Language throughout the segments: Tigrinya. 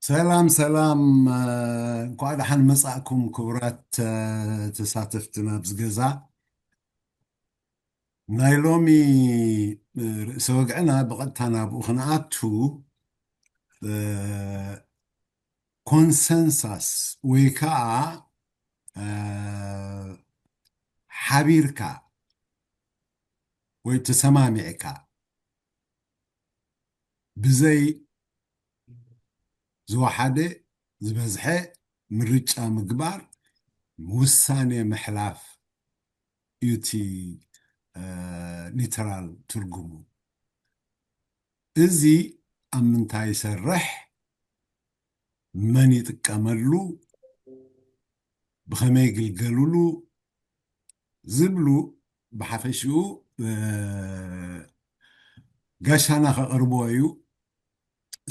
ሰላም ሰላም፣ እ፣ እንኳዕ ደሓን መጻእኩም ክቡራት፣ እ፣ ተሳተፍቲ ናብዚ ገዛ። ናይ ሎሚ፣ እ፣ ርእሰ ወግዕና ብቐጥታ ናብኡ ክንኣቱ፣ እ፣ ኮንሰንሳስ ወይ ከዓ፣ እ፣ ሓቢርካ ወይ ተሰማሚዕካ ብዘይ ዝወሓደ ዝበዝሐ ምርጫ ምግባር ውሳኔ ምሕላፍ እዩ እቲ፣ እ፣ ሊተራል ትርጉሙ። እዚ ኣብ ምንታይ ይሰርሕ? መን ይጥቀመሉ? ብኸመይ ይግልገሉሉ? ዝብሉ ብሓፈሽኡ፣ እ፣ ጋሻና ከቕርቦ እዩ።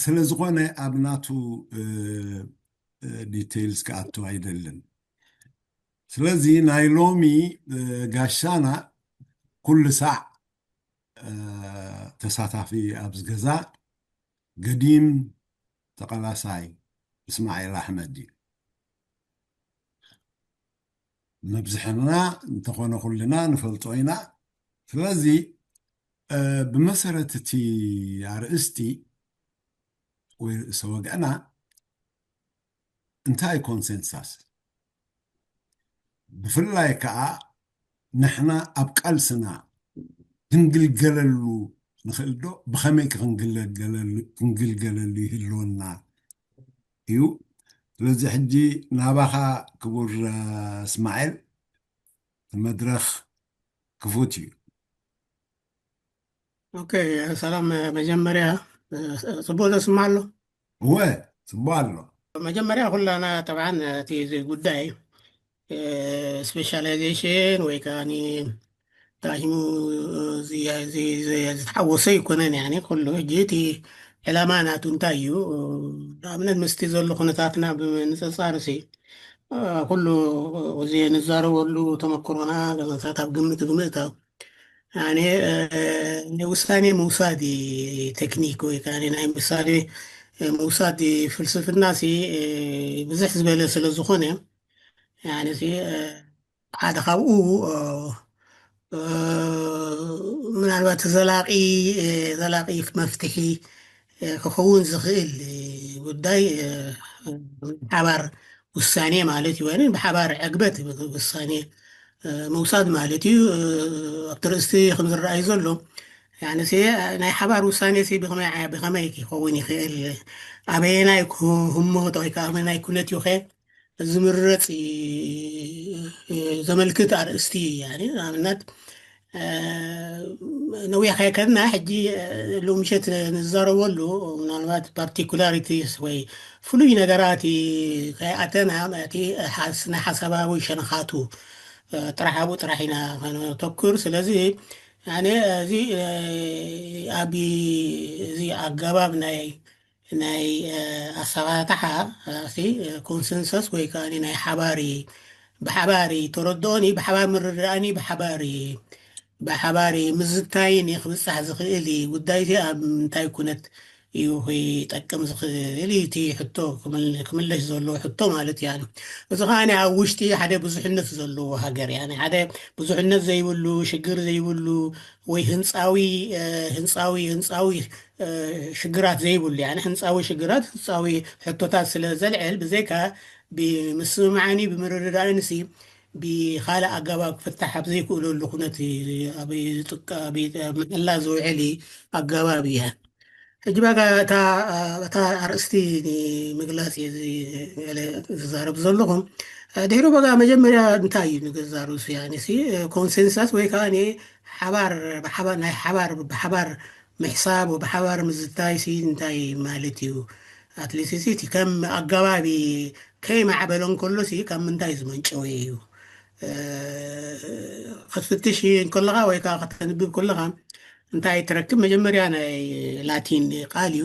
ስለ ዝኾነ ኣብ ናቱ፣ እ፣ እ፣ ዲቴይልስ ክኣቱ ኣይደልን። ስለዚ ናይ ሎሚ፣ እ፣ ጋሻና ኩሉ ሳዕ፣ እ፣ ተሳታፊ ኣብዚ ገዛ ገዲም ተቐላሳይ እስማዒል ኣሕመድ እዩ። መብዝሕና እንተኾነ ኩልና ንፈልጦ ኢና። ስለዚ፣ እ፣ ብመሰረት እቲ ኣርእስቲ ወይ ርእሰ ወግዕና እንታይ ኮንሰንሳስ? ብፍላይ ከኣ ንሕና ኣብ ቃልስና ክንግልገለሉ ንኽእል ዶ? ብኸመይ ከ ክንግልገለሉ፣ ክንግልገለሉ ይህልወና እዩ? ስለዚ ሕጂ ናባኻ ክቡር፣ እ፣ እስማዒል፣ መድረኽ ክፉት እዩ። ኦኬ፣ ሰላም። መጀመርያ፣ እ፣ ጽቡቕ ዶ ስማዕ ኣሎ? እወ፣ ጽቡቕ ኣሎ። መጀመርያ ኩላና ጠብዓን እቲ እዚ ጉዳይ፣ እ፣ ስፔሻላይዜሽን ወይ ከዓኒ ዳሂሙ እዚ፣ እዚ፣ እዚ ዝተሓወሰ ኣይኮነን። ያኔ ኩሉ ሕጂ እቲ ዕላማ ናቱ እንታይ እዩ? ንኣብነት ምስቲ ዘሎ ኩነታትና ብምንጽጻር ሲ፣ እ፣ ኩሉ እዚ ንዛረበሉ ተመክሮና ገዛታት ኣብ ግምት ብምእታው፣ ያኔ፣ እ፣ ናይ ውሳኔ ምውሳድ ቴክኒክ ወይ ከዓ ናይ ምሳሌ ምውሳድ ፍልስፍና ሲ፣ እ፣ ብዝሕ ዝበለ ስለ ዝኾነ፣ ያኔ ሲ፣ እ፣ ሓደ ካብኡ፣ እ፣ እ፣ ምናልባት ዘላቒ፣ እ፣ ዘላቒ መፍትሒ፣ እ፣ ክኸውን ዝኽእል ጉዳይ፣ እ፣ ሓባር ውሳኔ ማለት እዩ። ወይም ብሓባር ዕግበት ውሳኔ፣ እ፣ ምውሳድ ማለት እዩ። እ፣ ኣብቲ ርእስቲ ከም ዝረኣይ ዘሎ፣ ያኒ ሲ፣ ናይ ሓባር ውሳኔ ሲ ብኸመይ፣ ብኸመይ ክኸውን ይኽእል? ኣበየናይ ኩ-፣ ህሞት ወይ ከዓ ኣበየናይ ኩነት እዩ ኸ ዝምረጽ እ-፣ እ-፣ ዘመልክት ኣርእስቲ እዩ። ያኒ ንኣብነት፣ እ፣ ነዊሕ ከይከድና ሕጂ፣ እ፣ ሎሚ ምሸት ንዛረበሉ ምናልባት ፓርቲኩላሪቲስ ወይ ፍሉይ ነገራት ከይኣተና እቲ ሓስ-፣ ናይ ሓሳባዊ ሸነኻቱ፣ እ፣ ጥራሕ ኣብኡ ጥራሕ ኢና ከነተኩር። ስለዚ ኣነ እዚ፣ እ፣ ኣብ እዚ ኣገባብ ናይ ናይ፣ እ፣ ኣሰባጥሓ፣ እ፣ ሲ፣ እ፣ ኮንሰንሰስ ወይ ከኣ ናይ ሓባሪ፣ ብሓባሪ ተረድኦኒ፣ ብሓባር ምርዳእኒ፣ ብሓባሪ፣ ብሓባሪ ምዝታይን ክብጻሕ ዝኽእል እዩ። ጉዳይ እዚ ኣብ ምንታይ ኩነት እዩ ክጠቅም ዝኽእል እዩ? እቲ ሕቶ ክምል-፣ ክምለሽ ዘለዎ ሕቶ ማለት እዩ። እዚ ከኣ ኣብ ውሽጢ ሓደ ብዙሕነት ዘለዎ ሃገር፣ ያኒ ሓደ ብዙሕነት ዘይብሉ፣ ሽግር ዘይብሉ ወይ ህንጻዊ፣ እ፣ ህንጻዊ፣ ህንጻዊ፣ እ፣ ሽግራት ዘይብሉ፣ ያኒ ህንጻዊ ሽግራት፣ ህንጻዊ ሕቶታት ስለ ዘልዕል፣ ብዘይካ ብምስምማዕን ብምርድዳእን ሲ ብኻልእ ኣገባብ ክፍታሕ ኣብ ዘይክእለሉ ኩነት ኣብ ዝጥቀ-፣ ኣብ ምሕላ ዝውዕል ኣገባብ እያ። ሕጂ በቃ እታ፣ እታ ኣርእስቲ ንምግላጽ እየ እዚ ገለ ዝዛረብ ዘለኹ። ድሕሪ በቃ መጀመርያ እንታይ እዩ ንገዛ ርእሱ? ያኒ ሲ ኮንሰንሳስ ወይ ከዓ ኒ ሓባር፣ ብሓባር፣ ናይ ሓባር፣ ብሓባር ምሕሳብ ወብሓባር ምዝታይ ሲ እንታይ ማለት እዩ? ኣትሊስት ሲ እቲ ከም ኣገባቢ ከይማዕበለ እንከሎ ሲ ካብ ምንታይ ዝመንጨወ እዩ? እ፣ ክትፍትሽ እንከለኻ ወይ ከዓ ከተንብብ ከለኻ እንታይ ትረክብ? መጀመርያ ናይ ላቲን ቃል እዩ።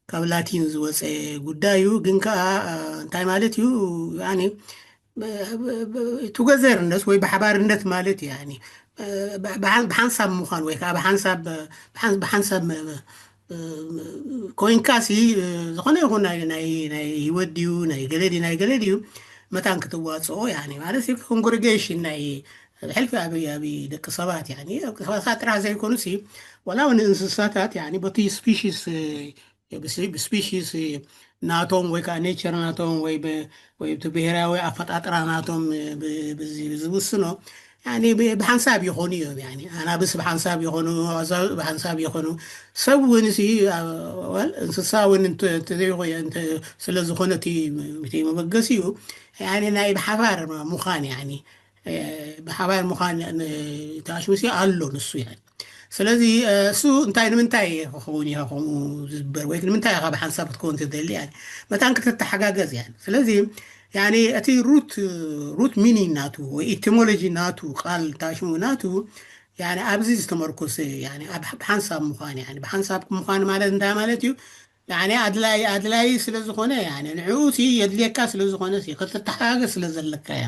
ካብ ላቲን ዝወፀ ጉዳይ እዩ። ግን ከዓ፣ እ፣ እንታይ ማለት እዩ? ያኒ፣ ብ-፣ ብ-፣ ብ-፣ ቱገዘርነስ ወይ ብሓባርነት ማለት እዩ። ያኒ፣ እ፣ ብ-፣ ብሓን-፣ ብሓንሳብ ምዃን ወይ ከዓ ብሓንሳብ፣ ብሓን-፣ ብሓንሳብ ም-፣ ም-፣ ኮይንካሲ ዝኾነ ይኹን ናይ ናይ ናይ ህይወት ድዩ ናይ ገለ ድዩ ናይ ገለ ድዩ መታን ክትዋፅኦ ያኒ ማለት ኮንግሪጌሽን ናይ ብሕልፊ ኣብ ኣብ ደቂ ሰባት ያኒ ደቂ ሰባት ጥራሕ ዘይኮኑሲ ዋላ እውን እንስሳታት ያኒ በቲ ስፒሽስ ብስፒሽስ ናቶም ወይ ከዓ ኔቸር ናቶም ወይ ወይ እቲ ብሄራዊ ኣፈጣጥራ ናቶም ዝውስኖ ብሓንሳብ ይኾኑ እዮም። ኣናብስ ብሓንሳብ ይኾኑ፣ ኣዛብእ ብሓንሳብ ይኾኑ። ሰብ እውን ሲ እንስሳ እውን ስለዝኾነ እቲ መበገሲኡ ናይ ብሓባር ምዃን ብሓባር ምዃን ተኣሽሙሲ ኣሎ ንሱ ያ ስለዚ እሱ እንታይ ንምንታይ ክኸውን ኢኻ ከምኡ ዝግበር ወይ ንምንታይ ኢኻ ብሓንሳብ ክትከውን ትደሊ ያ መታን ክትተሓጋገዝ ያ ስለዚ ያኒ እቲ ሩት ሩት ሚኒንግ ናቱ ወይ ኢቲሞሎጂ ናቱ ቃል ታሽሙ ናቱ ያኒ ኣብዚ ዝተመርኮሰ ያኒ ኣብ ብሓንሳብ ምዃን ያኒ ብሓንሳብ ምዃን ማለት እንታይ ማለት እዩ ያኒ ኣድላይ ኣድላይ ስለ ዝኾነ ያኒ ንዕኡ ሲ የድልየካ ስለ ዝኾነ ሲ ክትተሓጋገዝ ስለ ዘለካ ያ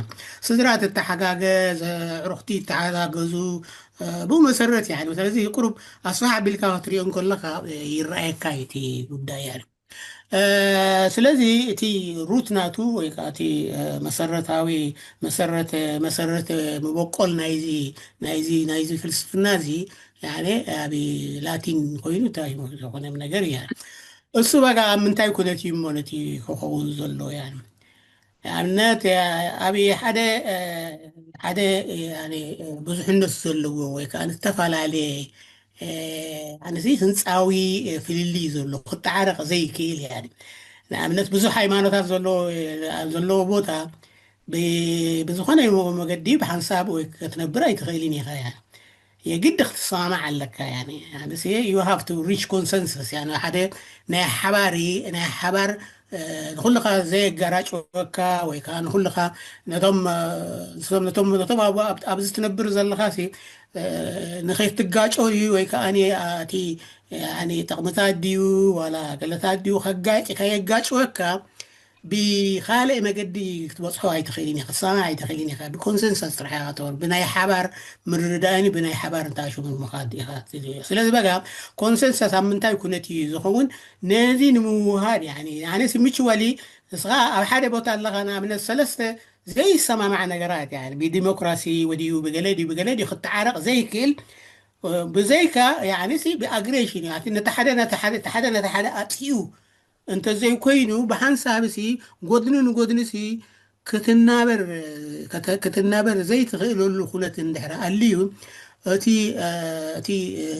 ስድራ ትተሓጋገዝ ኣዕሩኽቲ ይተሓጋገዙ ብኡ መሰረት ያኒ ስለዚ ቁሩብ ኣስፋሕ ኣቢልካ ክትሪኦ እንከለካ ይረኣየካ እቲ ጉዳይ ያኒ ስለዚ እቲ ሩት ናቱ ወይ ከዓ እቲ መሰረታዊ መሰረተ መሰረተ መበቆል ናይዚ ናይዚ ናይዚ ፍልስፍና እዚ ያኔ ኣብ ላቲን ኮይኑ እንታይ ዝኾነ ነገር እያ እሱ በቃ ኣብ ምንታይ ኩነት እዩ እሞ ነቲ ክኸውን ዘሎ ያ ንኣብነት ኣብ ሓደ ሓደ ብዙሕነት ዘለዎ ወይ ከዓ ዝተፈላለየ ኣነዚ ህንፃዊ ፍልልይ ዘሎ ክተዓረቕ ዘይክእል እያ ንኣብነት ብዙሕ ሃይማኖታት ዘለዎ ቦታ ብዝኾነ መገዲ ብሓንሳብ ወይ ክትነብር ኣይትኽእልን ኢኻ እያ የግዲ ክትሰማማዕ ኣለካ እያ ኣነዚ you have to reach consensus እያ ሓደ ናይ ሓባሪ ናይ ሓባር ንኩልኻ ዘየጋራጭወካ ወይ ከዓ ንኩልኻ ነቶም ነቶም ነቶም ኣብዚ ትነብር ዘለኻ ንኸይትጋጨው ድዩ ወይ ከዓ እቲ ጥቕምታት ድዩ ዋላ ገለታት ድዩ ከጋጭ ከየጋጭወካ ብካልእ መገዲ ክትበፅሖ ኣይትኽእልን ኢኻ ክትሰማማዕ ኣይትኽእልን ኢኻ ብኮንሰንሰስ ጥራሕ ኢኻ ተወር ብናይ ሓባር ምርድዳእኒ ብናይ ሓባር እንታሽሙን ምኻድ ኢኻ ስለዚ በጋ ኮንሰንሰስ ኣብ ምንታይ ኩነት እዩ ዝኸውን ነዚ ንምውሃድ ያኒ ኣነስ ምችወሊ ንስኻ ኣብ ሓደ ቦታ ኣለኻ ንኣብነት ሰለስተ ዘይሰማማዕ ነገራት ያኒ ብዲሞክራሲ ወዲዩ ብገለ ድዩ ብገለ ድዩ ክትዓረቕ ዘይክእል ብዘይካ ያኒ ብኣግሬሽን እዩ ነቲ ሓደ ነቲ ሓደ ኣጥፊኡ እንተዘይኮይኑ ብሓንሳብ ሲ ጎድኒ ንጎድኒ ሲ ክትናበር ክትናበር ዘይትኽእለሉ ኩነት እንድሕር ኣልዩ እቲ እቲ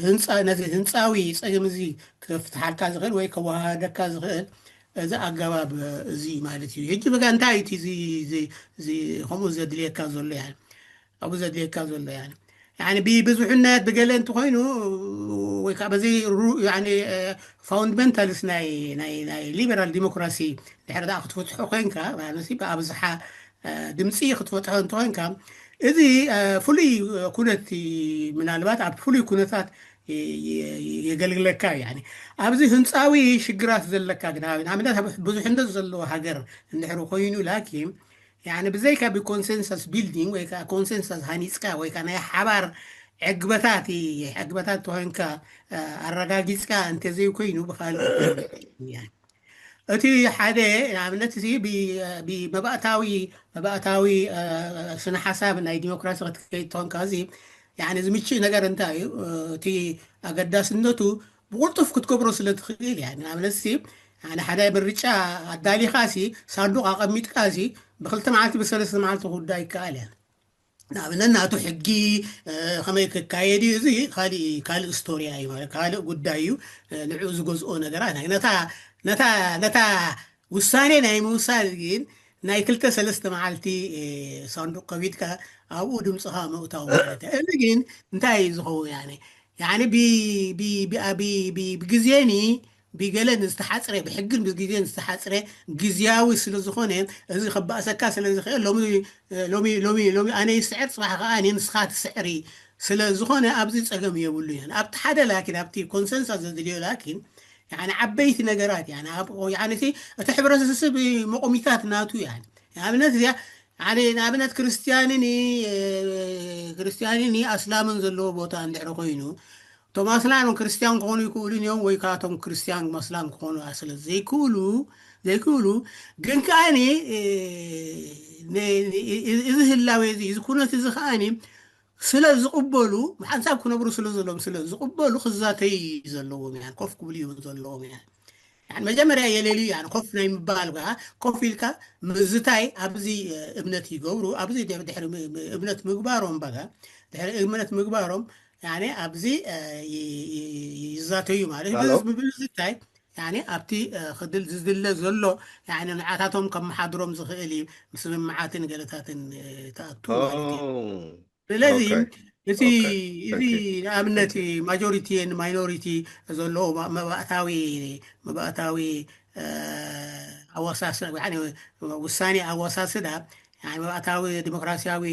ህንፃ ነዚ ህንፃዊ ፀገም እዚ ክፍትሓልካ ዝኽእል ወይ ከወሃደካ ዝኽእል እዚ ኣገባብ እዚ ማለት እዩ ሕጂ በጋ እንታይ እቲ ከምኡ ዘድልየካ ዘሎ ያ ኣብኡ ዘድልየካ ዘሎ ያ ብብዙሕነት ብገለ እንተኮይኑ ወይ ከዓ በዚ ፋውንድመንታልስ ናይ ናይ ናይ ሊበራል ዲሞክራሲ ድሕሪ ኣ ክትፈትሖ ኮይንካ ብኣብዝሓ ድምፂ ክትፈትሖ እንተኮይንካ እዚ ፍሉይ ኩነት ምናልባት ኣብ ፍሉይ ኩነታት የገልግለካ እዩ ኣብዚ ህንፃዊ ሽግራት ዘለካ ግን ንኣብነት ብዙሕነት ዘለዎ ሃገር እንድሕሪ ኮይኑ ላኪን ያኒ ብዘይካ ብኮንሰንሰስ ቢልዲንግ ወይ ከዓ ኮንሰንሰስ ሃኒፅካ ወይ ከዓ ናይ ሓባር ዕግበታት ዕግበታት ተኮይንካ ኣረጋጊፅካ እንተዘይኮይኑ ብካልእ እቲ ሓደ ንኣብነት እዚ ብመባእታዊ መባእታዊ ስነ ሓሳብ ናይ ዲሞክራሲ ክትከይድ ተኮንካ እዚ ያኒ ዝምችእ ነገር እንታይ እዩ እቲ ኣገዳስነቱ ብቁልጡፍ ክትገብሮ ስለ ትኽእል እያ ንኣብነት ሓደ ምርጫ ኣዳሊኻ ሲ ሳንዱቕ ኣቐሚጥካ ሲ ብክልተ መዓልቲ ብሰለስተ መዓልቲ ክውዳእ ይከኣል እያ ንኣብነት ናቱ ሕጊ ከመይ ክካየድ እዩ እዚ ካልእ ካልእ ስቶሪያ እዩ ማለት ካልእ ጉዳይ እዩ ንዕኡ ዝገዝኦ ነገራት ነታ ነታ ነታ ውሳኔ ናይ ምውሳድ ግን ናይ ክልተ ሰለስተ መዓልቲ ሳንዱቅ ከቢድካ ኣብኡ ድምፅኻ ምእታው ማለት እዩ። እዚ ግን እንታይ እዩ ዝኸውን ያኔ ያኔ ቢ- ቢ- ቢ- ቢ- ቢ- ብግዜኒ ብገለን ዝተሓፅረ ብሕግን ብግዜን ዝተሓፅረ ግዝያዊ ስለ ዝኾነ እዚ ከባእሰካ ስለ ዝኽእል ሎሚ ሎሚ ሎሚ ሎሚ ኣነ ይስዕር ፅባሕ ከዓ ንስኻ ትስዕሪ ስለ ዝኾነ ኣብዚ ፀገም የብሉ እያን ኣብቲ ሓደ ላኪን ኣብቲ ኮንሰንሳስ ዘድልዮ ላኪን ያኒ ዓበይቲ ነገራት ያኒ ኣብ ያኒ እቲ እቲ ሕብረተሰብ መቆሚታት ናቱ ያኒ ንኣብነት እዚኣ ሓደ ንኣብነት ክርስትያንን ክርስትያንን ኣስላምን ዘለዎ ቦታ እንድሕሪ ኮይኑ እቶም ኣስላም ክርስትያን ክኾኑ ይክእሉን እዮም፣ ወይ ከዓ እቶም ክርስትያን ኣስላም ክኾኑ ስለ ዘይክእሉ ዘይክእሉ ግን ከዓኒ እዚ ህላዌ እዚ እዚ ኩነት እዚ ከዓኒ ስለ ዝቕበሉ፣ ሓንሳብ ክነብሩ ስለ ዘለዎም ስለ ዝቕበሉ ክዛተዩ ዘለዎም እያን፣ ኮፍ ክብሉ እዮም ዘለዎም እያን። መጀመርያ የሌሉ ያን ኮፍ ናይ ምባል ባ ኮፍ ኢልካ ምዝታይ ኣብዚ እምነት ይገብሩ። ኣብዚ ድሕሪ እምነት ምግባሮም ባ ድሕሪ እምነት ምግባሮም ኣብዚ ይዛተዩ ማለት ብምዝታይ ኣብቲ ክድል ዝድለ ዘሎ ንዓታቶም ከመሓድሮም ዝኽእል እዩ። ምስምምዓትን ገለታትን ተኣቱ ማለት እዩ። ስለዚ እቲ እዚ ንኣብነት ማጆሪቲ ማይኖሪቲ ዘለዎ መባእታዊ መባእታዊ ኣወሳስዳ ውሳኔ ኣወሳስዳ መባእታዊ ዲሞክራሲያዊ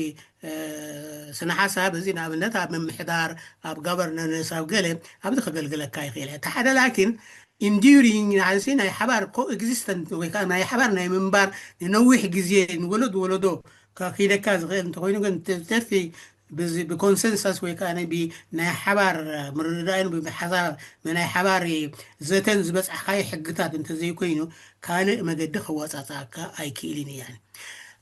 ስነ ሓሳብ እዚ ንኣብነት ኣብ ምምሕዳር ኣብ ጋቨርነንስ ኣብ ገለ ኣብዚ ከገልግለካ ይኽእል እቲ ሓደ ላኪን ኢንዲሪንግ ንዓንሲ ናይ ሓባር ኮኤግዚስተንት ወይ ከዓ ናይ ሓባር ናይ ምንባር ንነዊሕ ግዜ ንወለድ ወለዶ ከኺደካ ዝኽእል እንተኮይኑ ግን ተፊ ብኮንሰንሳስ ወይ ከዓ ናይ ሓባር ምርድዳእን ብሓሳብ ናይ ሓባር ዘተን ዝበፃሕካዮ ሕግታት እንተዘይኮይኑ ካልእ መገዲ ከዋፃፃኣካ ኣይክእልን እያን።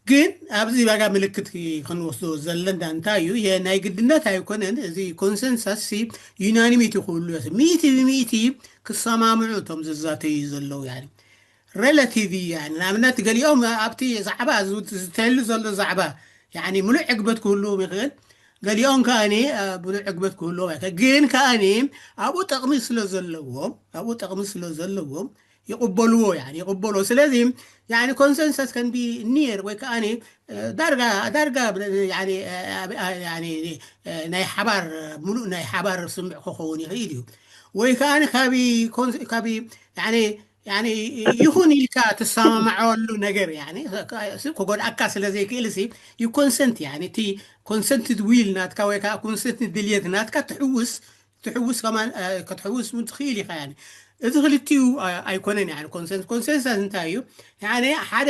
ግን ኣብዚ ባጋ ምልክት ክንወስዶ ዘለና እንታይ እዩ? ናይ ግድነት ኣይኮነን። እዚ ኮንሰንሳስ ዩናኒሚቲ ክህሉ ሚእቲ ብሚእቲ ክሰማምዑ እቶም ዝዛተዩ ዘለዉ ያ ሬላቲቭ እያ። ንኣብነት ገሊኦም ኣብቲ ዛዕባ ዝተህሉ ዘሎ ዛዕባ ሙሉእ ዕግበት ክህልዎም ይኽእል፣ ገሊኦም ከኣኒ ሙሉእ ዕግበት ክህልዎም ኣይክእል። ግን ከኣኒ ኣብኡ ጠቕሚ ስለ ዘለዎም ኣብኡ ጠቕሚ ስለ ዘለዎም ይቕበልዎ ይቕበልዎ። ስለዚ ኮንሰንሰስ ከንቢ ኒር ወይ ከኣኒ ዳርጋ ዳርጋ ናይ ሓባር ሙሉእ ናይ ሓባር ስምዕ ክኸውን ይኽእል እዩ። ወይ ከኣ ካብ ይኹን ኢልካ ትሰማማዐሉ ነገር ክጎድኣካ ስለ ዘይክእል ዩ ኮንሰንት እቲ ኮንሰንትድ ዊል ናትካ ወይ ከዓ ኮንሰንት ድልየት ናትካ ትሕውስ ትሕውስ ከማን ክትሕውስ እውን ትኽእል ኢኻ። እዚ ክልቲኡ ኣይኮነን። ኮንሰንሳስ እንታይ እዩ? ሓደ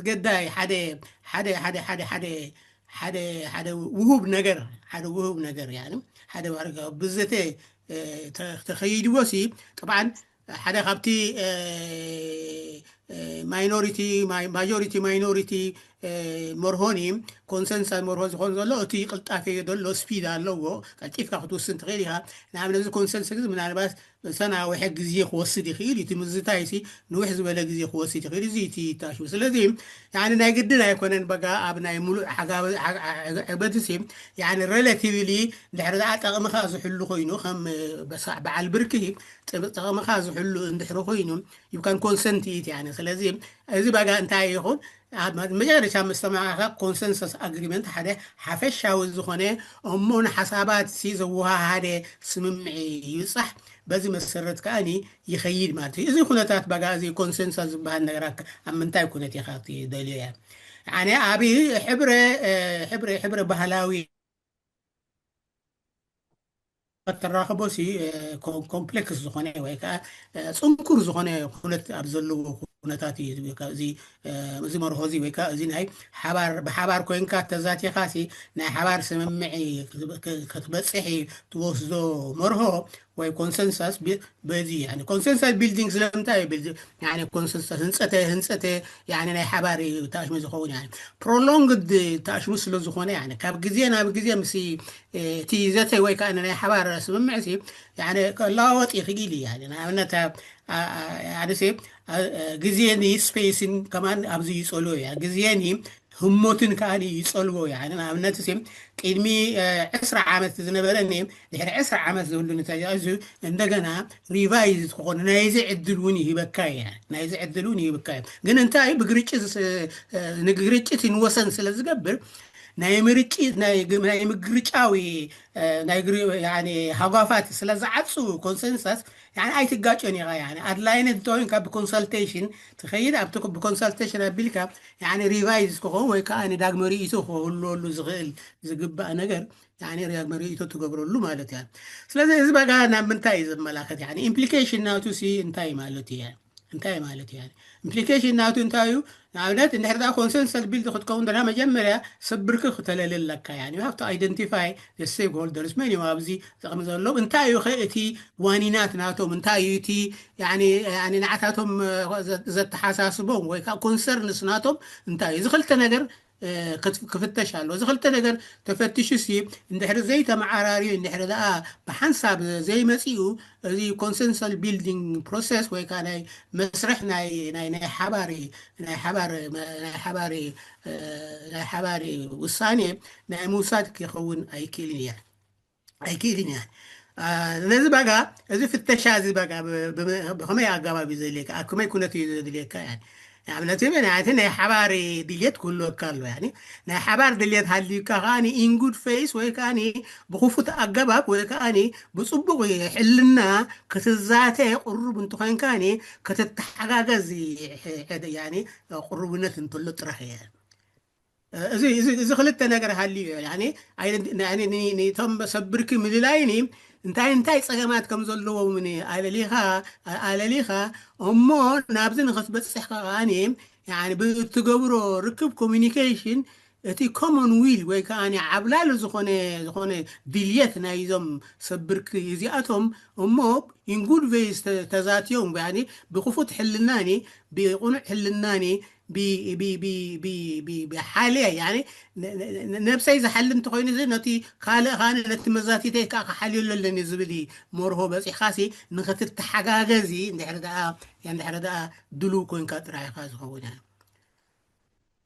ገዳይ ሓደ ሓደ ሓደ ሓደ ሓደ ሓደ ሓደ ውሁብ ነገር ሓደ ውሁብ ነገር ሓደ ብዘተ ተኸይድዎ ሲ ጥብዓን ሓደ ካብቲ ማይኖሪቲ ማጆሪቲ ማይኖሪቲ መርሆኒ ኮንሰንሳስ መርሆ ዝኾን ዘሎ እቲ ቅልጣፌ ዘሎ ስፒድ ኣለዎ። ቀልጢፍካ ክትውስን ትኽእል ኢኻ። ንኣብነት እዚ ኮንሰንሰስ ምናልባት ሰናውሐ ግዜ ክወስድ ይኽእል እዩ። እቲ ምዝታይ ሲ ንውሕ ዝበለ ግዜ ክወስድ ይኽእል። እዚ እቲ ይታሽሙ። ስለዚ ናይ ግድን ኣይኮነን በጋ ኣብ ናይ ሙሉእ ዕግበት ሲ ሬላቲቭሊ ድሕሪ ኣ ጠቕምኻ ዝሕሉ ኮይኑ ከም በዓል ብርኪ ጠቕምኻ ዝሕሉ እንድሕሪ ኮይኑ ይብካን ኮንሰንት ኢት ያነ። ስለዚ እዚ ባጋ እንታይ ይኹን መጨረሻ መስተማዕካ ኮንሰንሰስ ኣግሪመንት ሓደ ሓፈሻዊ ዝኾነ እሞ ንሓሳባት ሲ ዘወሃሃደ ስምምዒ ይብፃሕ። በዚ መሰረት ከኣኒ ይኸይድ ማለት እዩ። እዚ ኩነታት ባጋ እዚ ኮንሰንሰስ ዝበሃል ነገራት ኣብ ምንታይ ኩነት ኢኻ ትደልዮ እያ? ኣነ ኣብ ሕብረ ሕብረ ሕብረ ባህላዊ ከተራኽቦ ሲ ኮምፕሌክስ ዝኾነ ወይ ከዓ ፅንኩር ዝኾነ ኩነት ኣብ ዘለዎ ኩነታት እዩ። እዚ መርሆ እዚ ወይ ከዓ እዚ ናይ ሓባር ብሓባር ኮይንካ ተዛቲኻ ሲ ናይ ሓባር ስምምዒ ክትበፅሕ ትወስዶ መርሆ ወይ ኮንሰንሳስ በዚ ኮንሰንሳስ ቢልዲንግ ስለምንታይ ኮንሰንሳስ ህንፀተ ህንፀተ ናይ ሓባር ተኣሽሙ ዝኸውን ፕሮሎንግድ ተኣሽሙ ስለ ዝኾነ ካብ ግዜ ናብ ግዜ ምስ እቲ ዘተ ወይ ከዓ ናይ ሓባር ስምምዕ ሲ ለዋወጥ ይኽእል እዩ። ንኣብነት ግዜን ስፔስን ከማን ኣብዚ ይፀልዎ እያ። ግዜን ህሞትን ከኣ ይፀልዎ እያ። ንኣብነት ሲ ቅድሚ ዕስራ ዓመት ዝነበረ ድሕሪ ዕስራ ዓመት ዝብሉ ንተያዙ እንደገና ሪቫይዝ ክኾኑ ናይዚ ዕድል እውን ይህበካ እያ። ናይዚ ዕድል እውን ይህበካ እዩ። ግን እንታይ ብግርጭት ንግርጭት ንወሰን ስለ ዝገብር ናይ ምርጭ ናይ ምግርጫዊ ናይ ሃጓፋት ስለ ዝዓፁ ኮንሰንሳስ ኣይትጋጨን ኢኻ። ኣድላይነት እንተኮይንካ ብኮንሳልቴሽን ትኸይድ ኣብቲ ብኮንሳልቴሽን ኣቢልካ ሪቫይዝ ክኸውን ወይ ከዓ ዳግመ ርእይቶ ክህልወሉ ዝኽእል ዝግባእ ነገር ዳግመ ርእይቶ ትገብረሉ ማለት እያ። ስለዚ እዚ በጋ ናብ ምንታይ እዩ ዘመላኸት? ኢምፕሊኬሽን ናቱ ሲ እንታይ ማለት እያ? እንታይ ማለት እዩ? ኢምፕሊኬሽን ናቱ እንታይ እዩ? ንኣብነት እንድሕር ዳ ኮንሰንሰስ ቢልድ ክትከውን ደላ መጀመርያ ሰብ ብርኪ ክተለልለካ ያ have to identify stakeholders መን እዮም ኣብዚ ጥቕሚ ዘለዎም እንታይ እዩ እቲ ዋኒናት ናቶም እንታይ እዩ እቲ ንዓታቶም ዘተሓሳስቦም ወይ ከዓ ኮንሰርንስ ናቶም እንታይ እዩ እዚ ክልተ ነገር ክፍተሽ ኣሎ እዚ ክልተ ነገር ተፈትሹ ሲ እንድሕሪ ዘይተመዓራርዩ እንድሕሪ ደኣ ብሓንሳብ ዘይመፅኡ እዚ ኮንሰንሰስ ቢልዲንግ ፕሮሰስ ወይ ከዓ ናይ መስርሕ ናይ ናይ ናይ ሓባሪ ናይ ሓባሪ ናይ ሓባሪ ናይ ሓባሪ ውሳኔ ናይ ምውሳድ ክኸውን ኣይክእልን እያ ኣይክእልን እያ ነዚ በጋ እዚ ፍተሻ እዚ በጋ ብከመይ ኣገባብ እዩ ዘድልየካ ኣብ ከመይ ኩነት እዩ ዘድልየካ ንኣብነት ናይቲ ናይ ሓባሪ ድልየት ክህልወካ ኣሎ ናይ ሓባር ድልየት ሃልዩካ ከዓ in good faith ወይ ከዓ ብክፉት ኣገባብ ወይ ከዓ ብፅቡቅ ሕልና ክትዛተ ቅሩብ እንተኮይንካ ክትተሓጋገዝ ቅሩብነት እንተሎ ጥራሕ እየ እዚ ክልተ ነገር ሃልዩ እዩ ቶም ሰብ ብርኪ ምልላይኒ እንታይ እንታይ ፀገማት ከም ዘለዎም ኣለሊኻ ኣለሊኻ እሞ ናብዚ ንክትበፅሕ ከዓኒ ብእትገብሮ ርክብ ኮሚኒኬሽን እቲ ኮመን ዊል ወይ ከዓ ዓብላሊ ዝኾነ ዝኾነ ድልየት ናይዞም ሰብ ብርኪ እዚኣቶም እሞ in good faith ተዛትዮም ብክፉት ሕልናኒ ብቁኑዕ ሕልናኒ ብሓልያ ነብሰይ ዝሓሊ እንተኮይኑ ነቲ ካልእ ከ ነቲ መዛቲተይ ከዓ ክሓልዮ ኣለኒ ዝብል መርሆ በፂሕካሲ ንክትተሓጋገዚ እንድሕር ደኣ ድልው ኮይንካ ጥራይ ኢካ ዝኸውን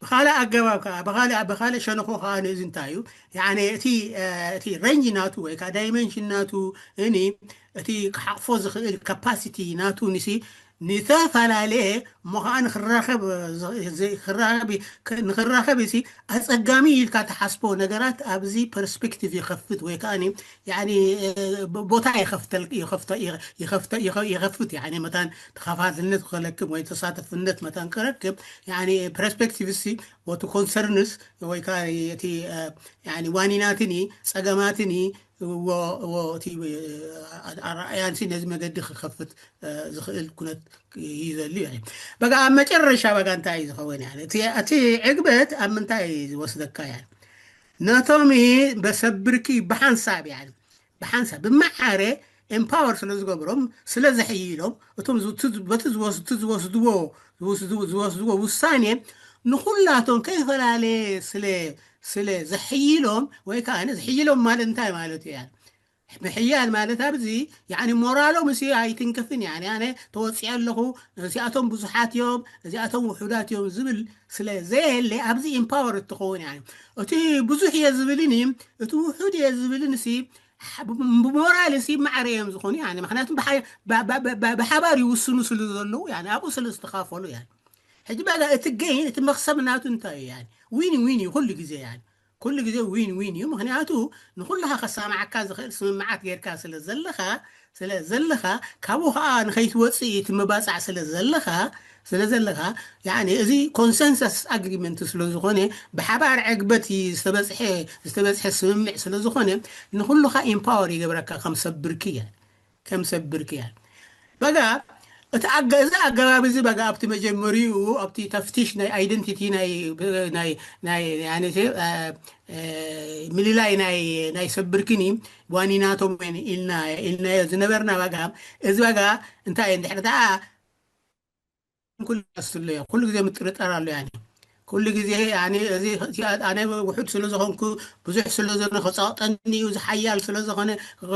ብካልእ ኣገባብ ከዓ ብካልእ ሸነኮ ከዓ ንእዚ እንታይ እዩ እቲ እቲ ሬንጅ ናቱ ወይ ከዓ ዳይመንሽን ናቱ እኒ እቲ ክሓቕፎ ዝኽእል ካፓሲቲ ናቱ ንሲ ንተፈላለየ እሞ ከዓ ንክራኸብ ንክራኸብ ሲ ኣፀጋሚ ኢልካ ተሓስቦ ነገራት ኣብዚ ፐርስፔክቲቭ ይኸፍት ወይ ከዓ ቦታ ይኸፍት መታን ተኻፋትነት ክረክብ ወይ ተሳተፍነት መታን ክረክብ ፐርስፔክቲቭ ሲ ወቲ ኮንሰርንስ ወይ ከዓ እቲ ዋኒናትኒ ፀገማትኒ ኣረኣያን ነዚ መገዲ ክከፍት ዝኽእል ኩነት ይዘሉ ያ በጋ ኣብ መጨረሻ በጋ እንታይ እዩ ዝኸውን ያ እቲ ዕግበት ኣብ ምንታይ ዝወስደካ ያ ነቶም በሰብርኪ ብሓንሳብ ያ ብሓንሳብ ብመዓረ ኤምፓወር ስለ ዝገብሮም ስለ ዘሕይሎም እቶም በቲ ዝወስድዎ ዝወስድዎ ውሳኔ ንኩላቶም ከይፈላለየ ስለ ስለ ዘሕይሎም ወይ ከዓ ዝሕይሎም ማለት እንታይ ማለት እዩ ምሕያል ማለት ኣብዚ ያኒ ሞራሎም እሲ ኣይትንክፍን ያኒ ኣነ ተወፂኦ ኣለኹ እዚኣቶም ብዙሓት እዮም እዚኣቶም ውሑዳት እዮም ዝብል ስለ ዘየለ ኣብዚ ኢምፓወር እትኸውን ያኒ እቲ ብዙሕ እየ ዝብልን እቲ ውሑድ እየ ዝብልን ሲ ብሞራል ሲ ማዕረ እዮም ዝኾኑ ያኒ ምክንያቱም ብሓባር ይውስኑ ስለ ዘለዉ ያኒ ኣብኡ ስለ ዝተኻፈሉ ያኒ ሕጂ በጋ እቲ ገይን እቲ መክሰብ ናቱ እንታይ እዩ ዊኒ ዊኒ ኩሉ ግዜ ያ ኩሉ ግዜ ዊን ዊን እዩ ምክንያቱ ንኩልካ ከሳምዓካ ዝኽእል ስምምዓት ጌርካ ስለ ዘለካ ስለ ዘለካ ካብኡ ከዓ ንከይትወፅእ እቲ መባፃዕ ስለ ዘለካ ስለ ዘለካ እዚ ኮንሰንሰስ ኣግሪመንት ስለዝኮነ ብሓባር ዕግበት ዝተበፅሐ ዝተበፅሐ ስምምዕ ስለዝኮነ ንኩልካ ኢምፓወር ይገብረካ ከም ሰብ ብርኪ እያ ከም ሰብ ብርኪ እያ በጋ እቲ ኣገ- እዚ ኣገባብ እዚ በጋ ኣብቲ መጀመሪኡ ኣብቲ ተፍቲሽ ናይ ኣይደንቲቲ ናይ ናይ ናይ ያኔ ምልላይ ናይ ናይ ሰብ ብርክኒ ዋኒናቶም ኢልና ኢልናዮ ዝነበርና በጋ እዚ በጋ እንታይ እንድሕር ደኣ ኩሉ ኣስትሎ እያ ኩሉ ግዜ ምጥርጠር ኣሎ ያኒ ኩሉ ግዜ ያኒ እዚ ኣነ ውሑድ ስለ ዝኾንኩ ብዙሕ ስለ ዝኾነ ክፀቕጠኒ እዩ ዝሓያል ስለ ዝኾነ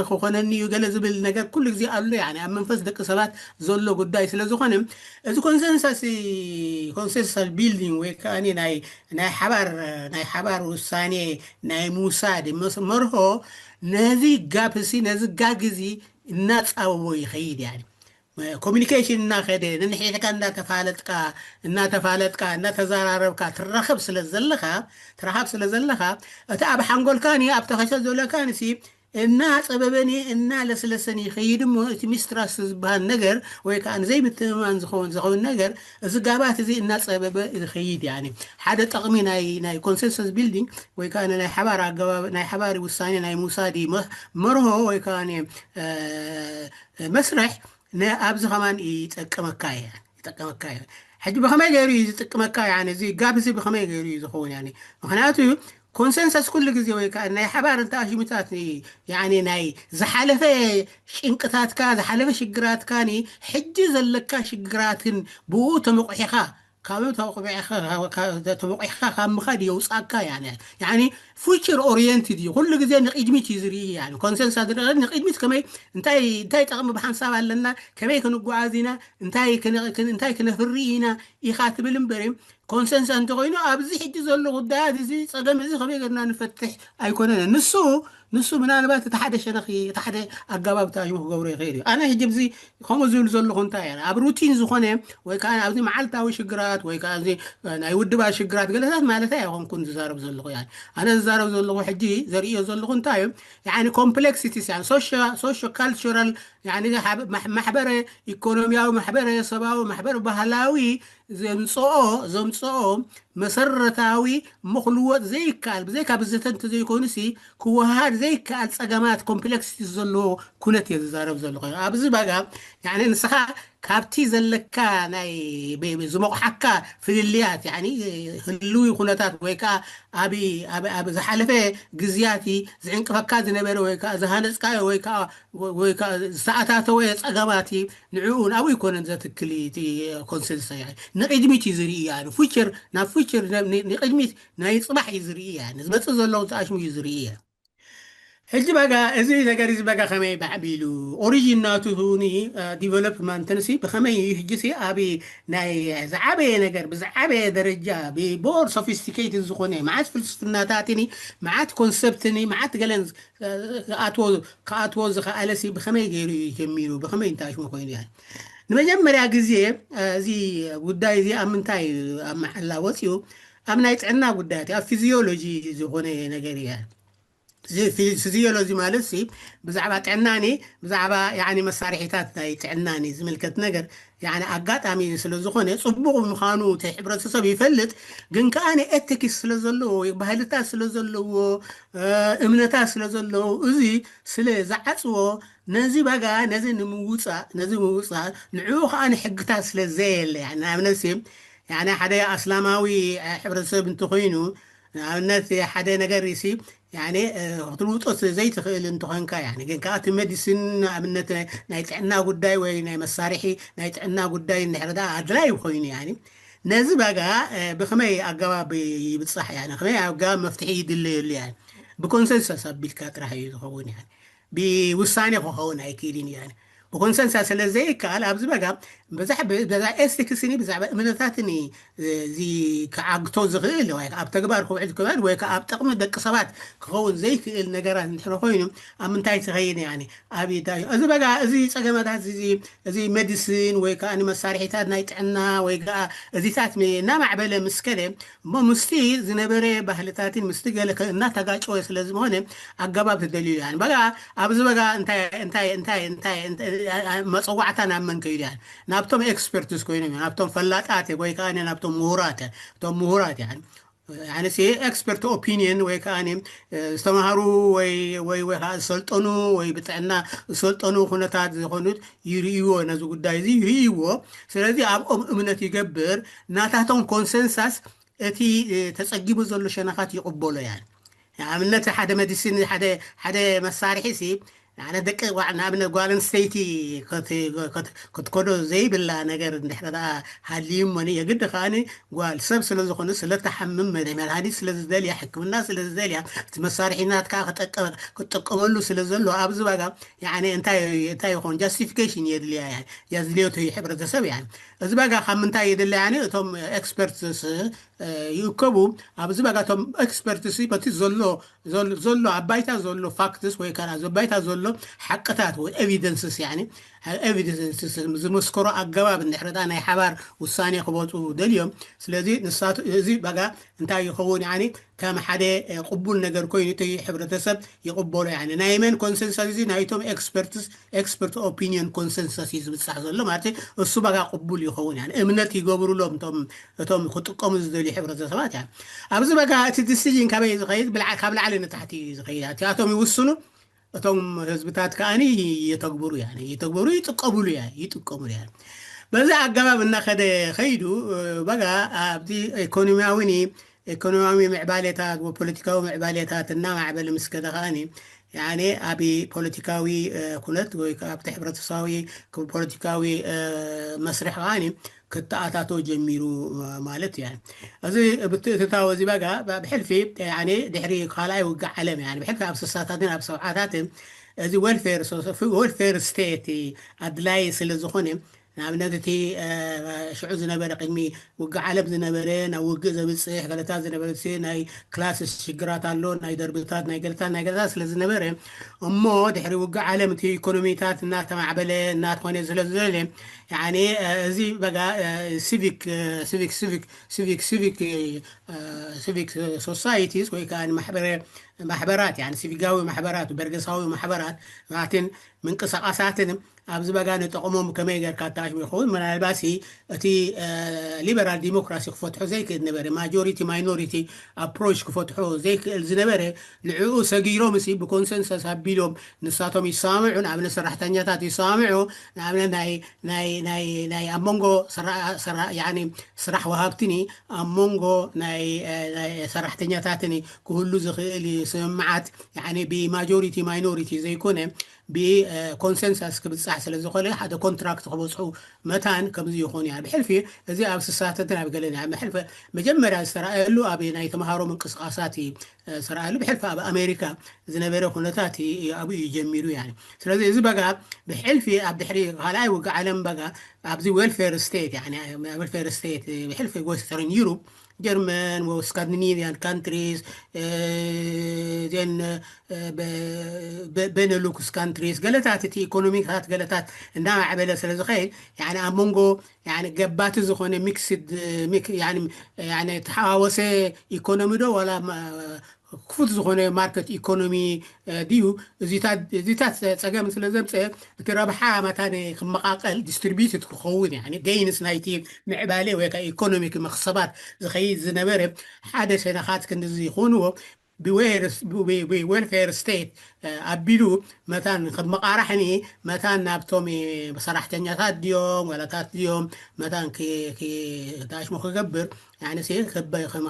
ክኾነኒ እዩ ገለ ዝብል ነገር ኩሉ ግዜ ኣሎ ያኒ ኣብ መንፈስ ደቂ ሰባት ዘሎ ጉዳይ ስለ ዝኾነ እዚ ኮንሰንሳስ ኮንሰንሳል ቢልዲንግ ወይ ከዓ ናይ ናይ ሓባር ናይ ሓባር ውሳኔ ናይ ምውሳድ መርሆ ነዚ ጋፕ ሲ ነዚ ጋግ እዚ እናፃበቦ ይኸይድ ያኒ ኮሚኒኬሽን እናኸደ ነንሕድሕድካ እናተፋለጥካ እናተፋለጥካ እናተዘራረብካ ትራኸብ ስለ ዘለኻ ትራኸብ ስለ ዘለኻ እቲ ኣብ ሓንጎልካኒ ኣብ ተኸሸ ዘለካንሲ እናፀበበኒ እናለስለሰኒ ይኸይድ እሞ እቲ ሚስትራስት ዝበሃል ነገር ወይ ከዓ ዘይምትእምማን ዝኸውን ዝኸውን ነገር እዚ ጋባት እዚ እናፀበበ ይኸይድ ያኒ ሓደ ጠቕሚ ናይ ናይ ኮንሰንሰስ ቢልዲንግ ወይ ከዓ ናይ ሓባር ኣገባብ ናይ ሓባሪ ውሳኔ ናይ ምውሳድ መርሆ ወይ ከዓ መስርሕ ኣብዚ ከማን ይጠቅመካ እየ ክጠቀመካ እዩ። ሕጂ ብኸመይ ገይሩ እዩ ዝጥቅመካ? ያኒ እዚ ጋብ እዚ ብኸመይ ገይሩ እዩ ዝኸውን? ያኒ ምኽንያቱ ኮንሰንሰስ ኩሉ ግዜ ወይ ከዓ ናይ ሓባር እንተ ኣሽሙታት ያኒ ናይ ዝሓለፈ ጭንቅታትካ ዝሓለፈ ሽግራትካ ኒ ሕጂ ዘለካ ሽግራትን ብኡ ተመቑሒኻ ካብ ተመቑሒኻ ካብ ምኻድ የውፃካ። ያኒ ያኒ ፉቸር ኦሪየንትድ እዩ። ኩሉ ግዜ ንቅድሚት እዩ ዝርኢ። ያኒ ኮንሰንሰስ ንቅድሚት ከመይ እንታይ እንታይ ጠቕሚ ብሓንሳብ ኣለና፣ ከመይ ክንጓዓዝ ኢና፣ እንታይ እንታይ ክነፍሪ ኢና ኢኻ ትብል እምበር ኮንሰንሰስ እንተኮይኑ ኣብዚ ሕጂ ዘሎ ጉዳያት እዚ ፀገም እዚ ከመይ ገርና ንፈትሕ ኣይኮነን። ንሱ ንሱ ምናልባት እቲ ሓደ ሸነኺ እቲ ሓደ ኣጋባብ ተኣሽሙ ክገብሮ ይኽእል እዩ። ኣነ ሕጂ ብዚ ከምኡ ዝብል ዘለኹ እንታይ እየ ኣብ ሩቲን ዝኾነ ወይ ከዓ ኣብዚ መዓልታዊ ሽግራት ወይ ከዓ ናይ ውድባት ሽግራት ገለታት ማለት ኣይኮንኩን ዝዛረብ ዘለኹ። ያ ኣነ ዝዛረብ ዘለኹ ሕጂ ዘርእዮ ዘለኹ እንታይ እዩ? ኮምፕሌክሲቲስ ሶሾ ካልቸራል ማሕበረ ኢኮኖሚያዊ ማሕበረ ሰብኣዊ ማሕበረ ባህላዊ ዘምፅኦ ዘምፅኦ መሰረታዊ ምኽልወጥ ዘይከኣል ብዘይካ ብዘተ እንተዘይኮይኑ ሲ ክወሃድ ዘይከኣል ፀገማት ኮምፕሌክሲቲ ዘለዎ ኩነት እየ ዝዛረብ ዘለኹ። ኣብዚ ባጋ ንስኻ ካብቲ ዘለካ ናይ ዝመቑሓካ ፍልልያት ህልዊ ኩነታት ወይ ከዓ ኣብ ዝሓለፈ ግዝያት ዝዕንቅፈካ ዝነበረ ወይ ከዓ ዝሃነፅካዮ ወይ ከዓ ዝተኣታተወ ፀገማት ንዕኡ ናብኡ ይኮነን ዘትክል ኮንሰንሰስ ንቅድሚት እዩ ዝርኢ። ፉቸር ናብ ፉቸር ንቅድሚት ናይ ፅባሕ እዩ ዝርኢ። ዝመፅእ ዘለዉ ተኣሽሙ እዩ ዝርኢ። ሕጂ በጋ እዚ ነገር እዚ በጋ ከመይ ባዕቢሉ ኦሪጂን ናቱ ኒ ዲቨሎፕመንትን ሲ ብከመይ እዩ ሕጂ ሲ ኣብ ናይ ዝዓበየ ነገር ብዝዓበየ ደረጃ ብቦር ሶፊስቲኬትድ ዝኾነ መዓት ፍልስፍናታትኒ መዓት ኮንሰፕትኒ መዓት ገለን ክኣትዎ ዝኸኣለ ሲ ብከመይ ገይሩ እዩ ጀሚሩ ብከመይ እንታይ ሽሙ ኮይኑ ያ ንመጀመርያ ግዜ እዚ ጉዳይ እዚ ኣብ ምንታይ ኣብ መዓላ ወፅኡ ኣብ ናይ ጥዕና ጉዳያት ኣብ ፊዚዮሎጂ ዝኾነ ነገር እያ። ፊዚዮሎጂ ማለት ሲ ብዛዕባ ጥዕናኒ ብዛዕባ ያኒ መሳርሒታት ናይ ጥዕናኒ ዝምልከት ነገር ያኒ ኣጋጣሚ ስለ ዝኾነ ፅቡቕ ምዃኑ እቲ ሕብረተሰብ ይፈልጥ። ግን ከዓ ንኤቲክስ ስለ ዘለዎ ወይ ባህልታት ስለ ዘለዎ እምነታት ስለ ዘለዎ እዚ ስለ ዝዓፅዎ ነዚ ባጋ ነዚ ንምውፃእ ነዚ ምውፃእ ንዕኡ ከዓ ንሕግታት ስለ ዘየለ ንኣብነት ያኒ ሓደ ኣስላማዊ ሕብረተሰብ እንተኮይኑ ንኣብነት ሓደ ነገር ሲ ክትልውጦ ዘይትኽእል እንተኾንካ ግን ከዓ እቲ ሜዲሲን ንኣብነት ናይ ጥዕና ጉዳይ ወይ ናይ መሳርሒ ናይ ጥዕና ጉዳይ እንድሕር ኣድላይ ኮይኑ ነዚ ባጋ ብኸመይ ኣገባብ ይብፃሕ ከመይ ኣገባብ መፍትሒ ይድለየሉ ብኮንሰንሰስ ኣቢልካ ጥራሕ እዩ ዝኸውን። ብውሳኔ ክኸውን ኣይክእልን እዩ። ብኮንሰንሳ ስለ ዘይከኣል ኣብዚ በጋ በዛ በዛ ኤስቲክስኒ ብዛዕባ እምነታትኒ እዚ ክዓግቶ ዝኽእል ወይ ኣብ ተግባር ክውዕል ክኽእል ወይ ከዓ ኣብ ጥቕሚ ደቂ ሰባት ክኸውን ዘይክእል ነገራት እንድሕር ኮይኑ ኣብ ምንታይ ትኸይድ እያ ኣብ ኢዳ እዩ እዚ በጋ እዚ ፀገመታት እዚ እዚ ሜዲሲን ወይ ከዓ ንመሳርሒታት ናይ ጥዕና ወይ ከዓ እዚታት እናማዕበለ ምስ ከደ እሞ ምስቲ ዝነበረ ባህልታትን ምስቲ ገለ እናተጋጨወ ስለ ዝኾነ ኣገባብ ተደልዩ እያ በጋ ኣብዚ በጋ እንታይ እንታይ እንታይ እንታይ መፀዋዕታ ናብ መን ከይዱ እያ ናብቶም ኤክስፐርትስ ኮይኖም ናብቶም ፈላጣት ወይ ከዓ ናብቶም ምሁራት እቶም ምሁራት እያ ኣነሲ ኤክስፐርት ኦፒኒየን ወይ ከዓ ዝተምሃሩ ወይ ወይ ወይ ከዓ ዝሰልጠኑ ወይ ብጥዕና ዝሰልጠኑ ኩነታት ዝኾኑት ይርእይዎ ነዚ ጉዳይ እዚ ይርእይዎ ስለዚ ኣብኦም እምነት ይገብር ናታቶም ኮንሰንሳስ እቲ ተፀጊሙ ዘሎ ሸነኻት ይቕበሎ እያ ንኣብነት ሓደ መዲሲን ሓደ መሳርሒ ሲ ንዓነ ደቂ ንኣብነት ጓል ኣንስተይቲ ክትከዶ ዘይብላ ነገር እንድሕር ደኣ ሃልዩ እሞ የግዲ ከዓኒ ጓል ሰብ ስለ ዝኾነ ስለ ተሓምም መድሃኒት ስለ ዝደልያ ሕክምና ስለ ዝደልያ እቲ መሳርሒ ናትካ ክጠቀመሉ ስለ ዘሎ ኣብዚ ባጋ እንታይ ይኾን ጃስቲፊኬሽን የድልያ የድልዮት ሕብረተሰብ እያ እዚ ባጋ ካብ ምንታይ የድልያ እቶም ኤክስፐርትስ ይእከቡ ኣብዚ በጋቶም ኤክስፐርትስ በቲ ዘሎ ዘሎ ኣብ ባይታ ዘሎ ፋክትስ ወይ ከዓ ኣብ ባይታ ዘሎ ሓቅታት ወይ ኤቪደንስስ ያኒ ኤቪደንስስ ዝመስከሮ ኣገባብ እንድሕር ናይ ሓባር ውሳኔ ክበፁ ደልዮም ስለዚ ንሳቱ እዚ በጋ እንታይ ይኸውን ያኒ ከም ሓደ ቅቡል ነገር ኮይኑ እቲ ሕብረተሰብ ይቕበሎ ያኒ ናይ መን ኮንሰንሰስ እዚ ናይቶም ኤክስፐርትስ ኤክስፐርት ኦፒኒየን ኮንሰንሰስ እዩ ዝብፃሕ ዘሎ ማለት እሱ በጋ ቅቡል ይኸውን እምነት ይገብሩሎም እቶም ክጥቀሙ ዝደልዩ ሕብረተሰባት እያ ኣብዚ በጋ እቲ ዲሲዥን ካበይ ዝኸይድ ካብ ላዕሊ ንታሕቲ እዩ ዝኸይድ እቲኣቶም ይውስኑ እቶም ህዝብታት ከዓኒ የተግብሩ እያ የተግብሩ ይጥቀሙሉ እያ ይጥቀሙሉ እያ በዚ ኣገባብ እናኸደ ኸይዱ፣ በጋ ኣብቲ ኢኮኖሚያዊ፣ ኢኮኖሚያዊ ምዕባሌታት ወፖለቲካዊ ምዕባሌታት እናማዕበለ ምስ ከደ ከኣኒ፣ ያኔ ኣብ ፖለቲካዊ ኩነት ወይ ከዓ ኣብቲ ሕብረተሰባዊ ፖለቲካዊ መስርሕ ከኣኒ ክተኣታቶ ጀሚሩ ማለት እዩ። እዚ ብትእትታው እዚ በጋ ብሕልፊ ድሕሪ ካልኣይ ውግእ ዓለም ብሕልፊ ኣብ ስሳታትን ኣብ ሰብዓታትን እዚ ዌልፌር ስቴት ኣድላይ ስለ ዝኾነ፣ ንኣብነት እቲ ሽዑ ዝነበረ ቅድሚ ውግእ ዓለም ዝነበረ ናብ ውግእ ዘብፅሕ ገለታት ዝነበረ ናይ ክላስ ሽግራት ኣሎ፣ ናይ ደርብታት ናይ ገለታት ናይ ገለታት ስለ ዝነበረ እሞ ድሕሪ ውግእ ዓለም እቲ ኢኮኖሚታት እናተማዕበለ እናተኾነ ስለ ዝደለ እዚ በጋ ሲቪክ ሲቪክ ሲቪክ ሲቪክ ሲቪክ ሲቪክ ሶሳይቲስ ወይ ከዓ ማሕበራት ሲቪካዊ ማሕበራት በርገሳዊ ማሕበራት ናትን ምንቅስቃሳትን ኣብዚ በጋ ንጠቕሞም ከመይ ጌርካ ኣተኣሽሙ ይኸውን? ምናልባሲ እቲ ሊበራል ዲሞክራሲ ክፈትሖ ዘይክእል ነበረ። ማጆሪቲ ማይኖሪቲ ኣፕሮች ክፈትሖ ዘይክእል ዝነበረ ንዕኡ ሰጊሮም ሲ ብኮንሰንሰስ ኣቢሎም ንሳቶም ይሰማምዑ። ንኣብነት ሰራሕተኛታት ይሰማምዑ። ንኣብነት ናይ ናይ ናይ ናይ ኣብ መንጎ ስራሕ ወሃብትኒ ኣብ መንጎ ናይ ሰራሕተኛታትኒ ክህሉ ዝኽእል ስምምዓት ብማጆሪቲ ማይኖሪቲ ዘይኮነ ብኮንሰንሳስ ክብፃሕ ስለ ዝኾነ ሓደ ኮንትራክት ክበፅሑ መታን ከምዚ ይኾኑ ያ ብሕልፊ እዚ ኣብ ስሳተትን ኣብ ገለን ያ ብሕልፊ መጀመርያ ዝተረኣየሉ ኣብ ናይ ተምሃሮ ምንቅስቃሳት ዝተረኣየሉ ብሕልፊ ኣብ ኣሜሪካ ዝነበረ ኩነታት ኣብኡ እዩ ጀሚሩ ያ። ስለዚ እዚ በጋ ብሕልፊ ኣብ ድሕሪ ካልኣይ ውግእ ዓለም በጋ ኣብዚ ዌልፌር ስቴት ዌልፌር ስቴት ብሕልፊ ዌስተርን ዩሮፕ ጀርመን ወስካንዲኒቪያን ካንትሪስ ዜን ቤነሉክስ ካንትሪስ ገለታት እቲ ኢኮኖሚታት ገለታት እንዳማዕበለ ስለ ዝኸይድ ኣብ መንጎ ገባቲ ዝኾነ ሚክስድ ተሓዋወሰ ኢኮኖሚ ዶ ዋላ ክፉት ዝኾነ ማርኬት ኢኮኖሚ ድዩ? እዚታት ጸገም ስለ ዘምፀ እቲ ረብሓ መታን ክመቃቀል ዲስትሪቢዩትድ ክኸውን ገይንስ ናይቲ ምዕባሌ ወይ ከዓ ኢኮኖሚክ መክሰባት ዝኸይድ ዝነበረ ሓደ ሸነኻት ክንድዚ ይኾንዎ ብዌልፌር ስቴት ኣቢሉ መታን ክመቃራሕኒ መታን ናብቶም ሰራሕተኛታት ድዮም ዋላታት ድዮም መታን ተሽሞ ክገብር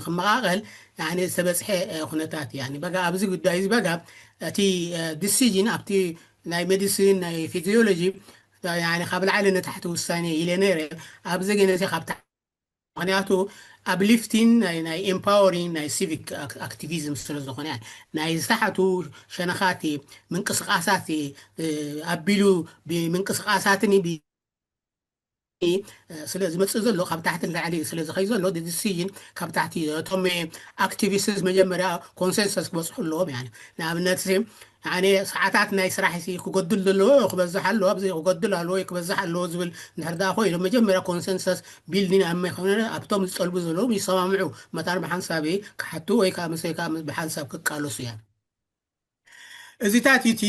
ክመቃቀል ዝተበፅሐ ኩነታት በጋ ኣብዚ ጉዳይ እዚ በጋ እቲ ዲሲዥን ኣብቲ ናይ ሜዲሲን ናይ ፊዚዮሎጂ ካብ ላዕሊ ንታሕቲ ውሳኔ ኢለ ነይረ ኣብዚ ግን እዚ ካብ ምክንያቱ ኣብሊፍቲን ናይ ኤምፓወሪንግ ናይ ሲቪክ ኣክቲቪዝም ስለ ዝኾነ ናይ ዝተሓቱ ሸነኻት ምንቅስቃሳት ኣቢሉ ብምንቅስቃሳትን ስለ ዝመፅእ ዘሎ ካብ ታሕቲ ንላዕሊ ስለ ዝኸይ ዘሎ ዲሲዥን ካብ ታሕቲ እቶም ኣክቲቪስትስ መጀመርያ ኮንሰንሰስ ክበፅሑ ኣለዎም። ንኣብነት ኣነ ሰዓታት ናይ ስራሕ ሲ ክጎድል ዘለዎ ክበዝሕ ኣለዎ ኣብዚ ክጎድል ኣለዎ ወይ ክበዝሕ ኣለዎ ዝብል እንድሕር ደኣ ኮይኖም መጀመርያ ኮንሰንሰስ ቢልዲን ኣብ መኾነ ኣብቶም ዝጠልቡ ዘለዎም ይሰማምዑ መታን ብሓንሳብ ክሓቱ ወይ ከዓ ምስ ወይ ከዓ ብሓንሳብ ክቃለሱ እያ። እዚታት እቲ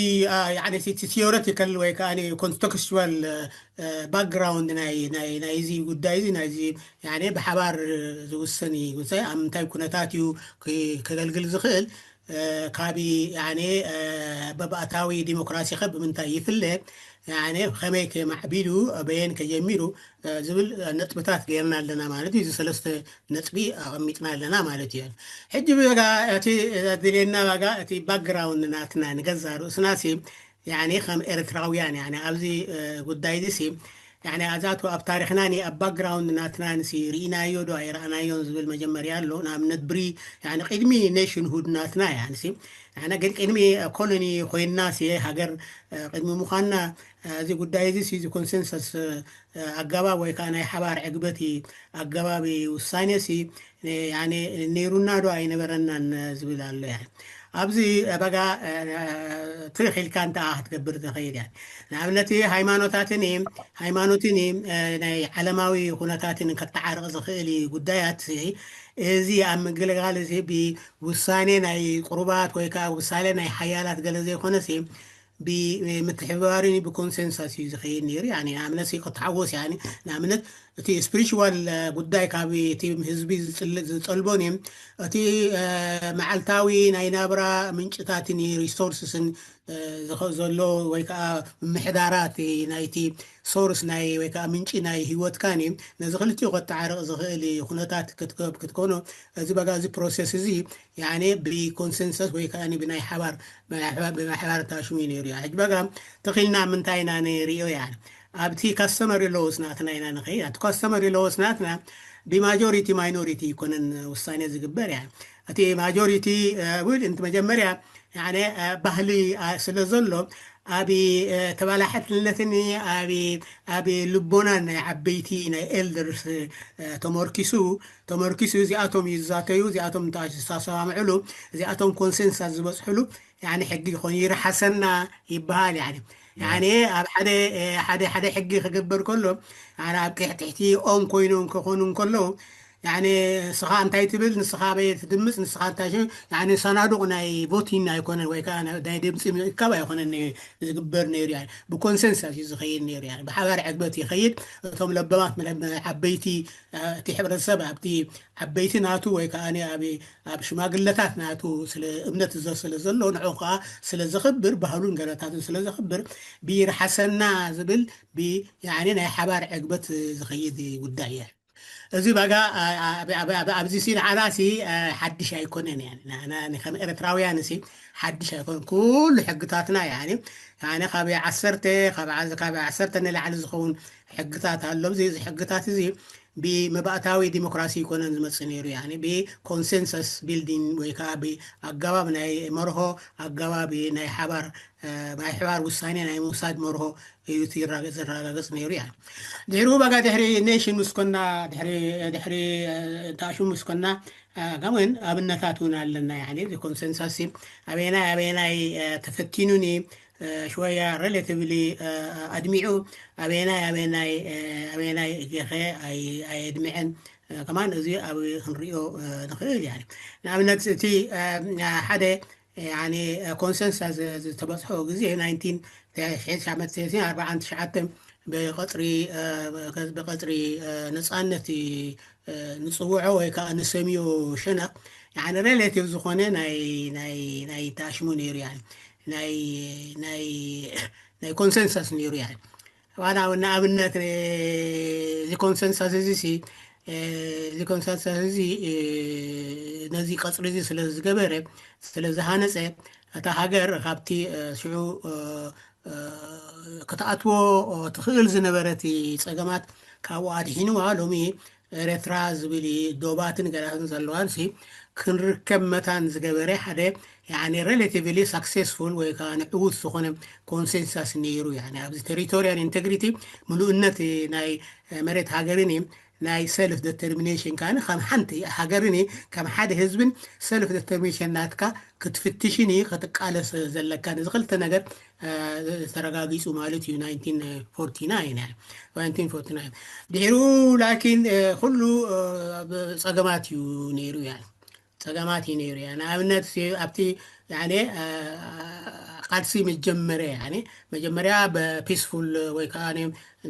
ቲዮረቲካል ወይ ከዓ ኮንቴክስቹዋል ባክግራውንድ ናይዚ ጉዳይ እዚ ናይዚ ብሓባር ዝውሰን እዩ። ኣብ ምንታይ ኩነታት እዩ ከገልግል ዝኽእል ካብ በባእታዊ ዲሞክራሲ ከ ብምንታይ ይፍለ ከመይ ከማዕቢሉ በየን ከጀሚሩ ዝብል ነጥብታት ገይርና ኣለና ማለት እዩ። እዚ ሰለስተ ነጥቢ ኣቐሚጥና ኣለና ማለት እዩ። ሕጂ በጋ እቲ ዘድልየና በጋ እቲ ባክግራውንድ ናትና ንገዛ ርእስና ሲ ከም ኤርትራውያን ኣብዚ ጉዳይ እዚ ሲ ኣዛቱ ኣብ ታሪክና ኣብ ባክግራውንድ ናትና ንሲ ርኢናዮ ዶ ኣይረኣናዮን ዝብል መጀመርያ ኣሎ። ንኣብነት ብሪ ቅድሚ ኔሽንሁድ ናትና እያ ንሲ ንሕና ግን ቅድሚ ኮሎኒ ኮይንና ሲ ሃገር ቅድሚ ምዃንና እዚ ጉዳይ እዚ ሲ እዚ ኮንሰንሰስ ኣገባብ ወይ ከዓ ናይ ሓባር ዕግበቲ ኣገባቢ ውሳኔ ሲ ነይሩና ዶ ኣይነበረናን ዝብል ኣሎ። ኣብዚ በጋ ትርኽ ኢልካ እንተ ክትገብር ትኽእል እያ። ንኣብነት ሃይማኖታትን ሃይማኖትን ናይ ዓለማዊ ኩነታትን ከተዓርቕ ዝኽእል ጉዳያት እዚ ኣብ ምግልጋል እዚ ብውሳኔ ናይ ቅሩባት ወይ ከዓ ውሳኔ ናይ ሓያላት ገለ ዘይኮነ ሲ ብምትሕብባርን ብኮንሰንሳስ እዩ ዝኸይድ ነይሩ። ንኣብነት ከተሓወስ ንኣብነት እቲ ስፒሪቹዋል ጉዳይ ካብ እቲ ህዝቢ ዝጠልቦን እዩ። እቲ መዓልታዊ ናይ ናብራ ምንጭታትን ሪሶርስስን ዘሎ ወይ ከዓ ምምሕዳራት ናይቲ ሶርስ ናይ ወይ ከዓ ምንጪ ናይ ህይወትካን እዩ። ነዚ ክልቲኡ ከተዓርቕ ዝኽእል ኩነታት ክትከኖ እዚ በጋ እዚ ፕሮሰስ እዚ ያኔ ብኮንሰንሰስ ወይ ከዓ ብናይ ሓባር ብናይ ሓባር ታሽሙ ነይሩ ያ ሕጂ በጋ ተኺልና ምንታይ ኢና ንሪኦ ያ ኣብቲ ካስተመሪ ሎስ ናትና ኢና ንኸይድ። ኣብቲ ካስተመሪ ሎስ ናትና ብማጆሪቲ ማይኖሪቲ ይኮነን ውሳኔ ዝግበር ያ እቲ ማጆሪቲ ውል እንት መጀመርያ ያኔ ባህሊ ስለ ዘሎ ኣብ ተባላሕነትን ኣብ ልቦና ናይ ዓበይቲ ናይ ኤልደርስ ተመርኪሱ ተመርኪሱ እዚኣቶም ይዛተዩ እዚኣቶም ተሰማምዕሉ እዚኣቶም ኮንሰንሳስ ዝበፅሕሉ ያኔ ሕጊ ይኾን ይርሓሰና ይበሃል ያኔ ያኔ ኣብ ሓደ ሓደ ሓደ ሕጊ ክግበር ከሎ ኣብ ትሕቲ ኦም ኮይኖም ክኾኑ እንከለዉ ያኔ ንስኻ እንታይ ትብል ንስኻ ኣበይ ትድምፅ ንስኻ እንታይ ሽም ያኔ ሰናዱቕ ናይ ቮቲን ኣይኮነን ወይ ከዓ ናይ ድምፂ ምእካብ ኣይኮነን ዝግበር ነይሩ ያ ብኮንሰንሳስ እዩ ዝኸይድ ነይሩ ያ ብሓባር ዕግበት ይኸይድ እቶም ለበማት ዓበይቲ እቲ ሕብረተሰብ ኣብቲ ዓበይቲ ናቱ ወይ ከዓ ኣብ ኣብ ሽማግለታት ናቱ ስለ እምነት ስለ ዘሎ ንዑ ከዓ ስለ ዘኽብር ባህሉን ገለታቱን ስለ ዘኽብር ብይርሓሰና ዝብል ብያኔ ናይ ሓባር ዕግበት ዝኸይድ ጉዳይ እየ እዚ በጋ ኣብዚ ሲ ንዓና ሲ ሓድሽ ኣይኮነን ከም ኤርትራውያን ሲ ሓድሽ ኣይኮነን ኩሉ ሕግታትና ያኔ ካብ ዓሰርተ ካብ ዓሰርተ ንላዕሊ ዝኸውን ሕግታት ኣሎ እዚ ሕግታት እዚ ብመባእታዊ ዲሞክራሲ ይኮነን ዝመፅእ ነይሩ ብኮንሰንሰስ ቢልዲንግ ወይ ከዓ ብኣገባብ ናይ መርሆ ኣገባብ ናይ ሓባር ናይ ሕባር ውሳኔ ናይ ምውሳድ መርሆ እዩ ዝረጋገፅ ነይሩ ያ ድሕሪ በጋ ድሕሪ ኔሽን ምስኮና ድሕሪ ታሽሙ ምስኮና ከምኡን ኣብነታት እውን ኣለና እዚ ኮንሰንሳስ ኣበናይ ኣበናይ ተፈቲኑኒ ሽወያ ሬሌቲቭሊ ኣድሚዑ ኣበናይ ኣበናይ ኣበናይ ጌኸ ኣየድምዐን ከማን እዚ ኣብ ክንሪኦ ንኽእል ያ ንኣብነት እቲ ሓደ ኮንሰንሳስ ዝተበፅሖ ግዜ ዓመት ኣርባዓን ትሽዓተን ብቐፅሪ ብቐፅሪ ነፃነት ንፅውዖ ወይ ከዓ ንሰምዮ ሸነቕ ሬሌቲቭ ዝኾነ ናይ ታሽሙ ነይሩ ናይ ኮንሰንሳስ ነይሩ ያ ዋላ ንኣብነት እዚ ኮንሰንሳስ እዚ እዚ ኮንሰንሳስ እዚ ነዚ ቀፅሪ እዚ ስለ ዝገበረ ስለ ዝሃነፀ እታ ሃገር ካብቲ ሽዑ ክትኣትዎ ትኽእል ዝነበረት ፀገማት ካብኡ ኣድሒንዋ ሎሚ ኤረትራ ዝብል ዶባትን ገላትን ዘለዋን ክንርከብ መታን ዝገበረ ሓደ ሬሌቲቭሊ ሳክሴስፉል ወይ ከዓ ንዕዉት ዝኾነ ኮንሰንሳስ ነይሩ ኣብዚ ቴሪቶሪያል ኢንቴግሪቲ ምሉእነት ናይ መሬት ሃገርን ናይ ሰልፍ ዴተርሚኔሽን ከዓ ከም ሓንቲ ሃገርን ከም ሓደ ህዝብን ሰልፍ ዴተርሚኔሽን ናትካ ክትፍትሽን ክትቃለስ ዘለካ እዚ ክልተ ነገር ተረጋጊፁ ማለት እዩ ድሕሩ ላኪን ኩሉ ፀገማት እዩ ነይሩ ያ ፀገማት እዩ ነይሩ ያ ንኣብነት ኣብቲ ቃልሲ መጀመርያ መጀመርያ ብፒስፉል ወይ ከዓ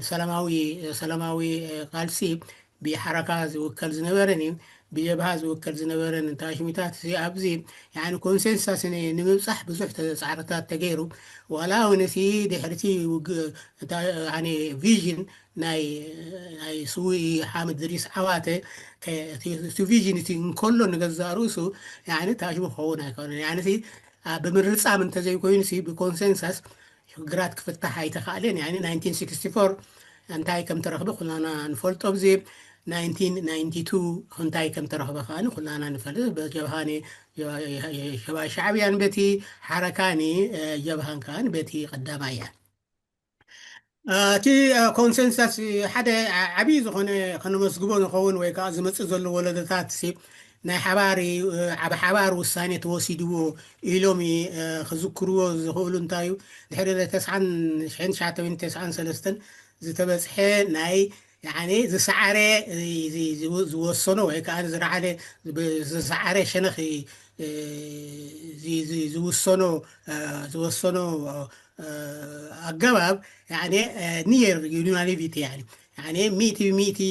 ሰላማዊ ሰላማዊ ቃልሲ ብሓረካ ዝውከል ዝነበረን እዩ ብጀብሃ ዝውከል ዝነበረን ታሽሚታት ኣብዚ ኮንሰንሳስ ንምብፃሕ ብዙሕ ፃዕርታት ተገይሩ ዋላ እውን እቲ ድሕርቲ ቪዥን ናይ ናይ ስውኢ ሓምድ ድሪስ ዓዋተ እቲ ቪዥን እቲ እንከሎ ንገዛእ ርእሱ ታሽሙ ክኸውን ኣይኮነን ብምርፃም እንተዘይኮይኑ ብኮንሰንሳስ ሽግራት ክፍታሕ ኣይተኻእለን ያ እንታይ ከም ተረኽበ ኩላና ንፈልጦ ብዚ እንታይ ከም ተረኽበ ከዓ ኩላና ንፈልጥ በጀብሃኒ ሸባ ሻዕብያን በቲ ሓረካኒ ጀብሃን ከዓ በቲ ቀዳማይ እያ እቲ ኮንሰንሳስ ሓደ ዓብዪ ዝኾነ ከነመስግቦ ንኸውን ወይ ከዓ ዝመፅእ ዘሎ ወለዶታት ናይ ሓባር ኣብ ሓባር ውሳኔ ተወሲድዎ ኢሎም ክዝክርዎ ዝኽእሉ እንታይ እዩ ድሕሪ ተስዓን ሽሕን ትሽዓተ ሚእትን ተስዓን ሰለስተን ዝተበፅሐ ናይ ዝሰዓረ ዝወሰኖ ወይ ከዓ ዝረዓለ ዝሰዓረ ሸነኽ ዝውሰኖ ዝወሰኖ ኣገባብ ኒየር ዩናኒቪቲ ሚእቲ ብሚእቲ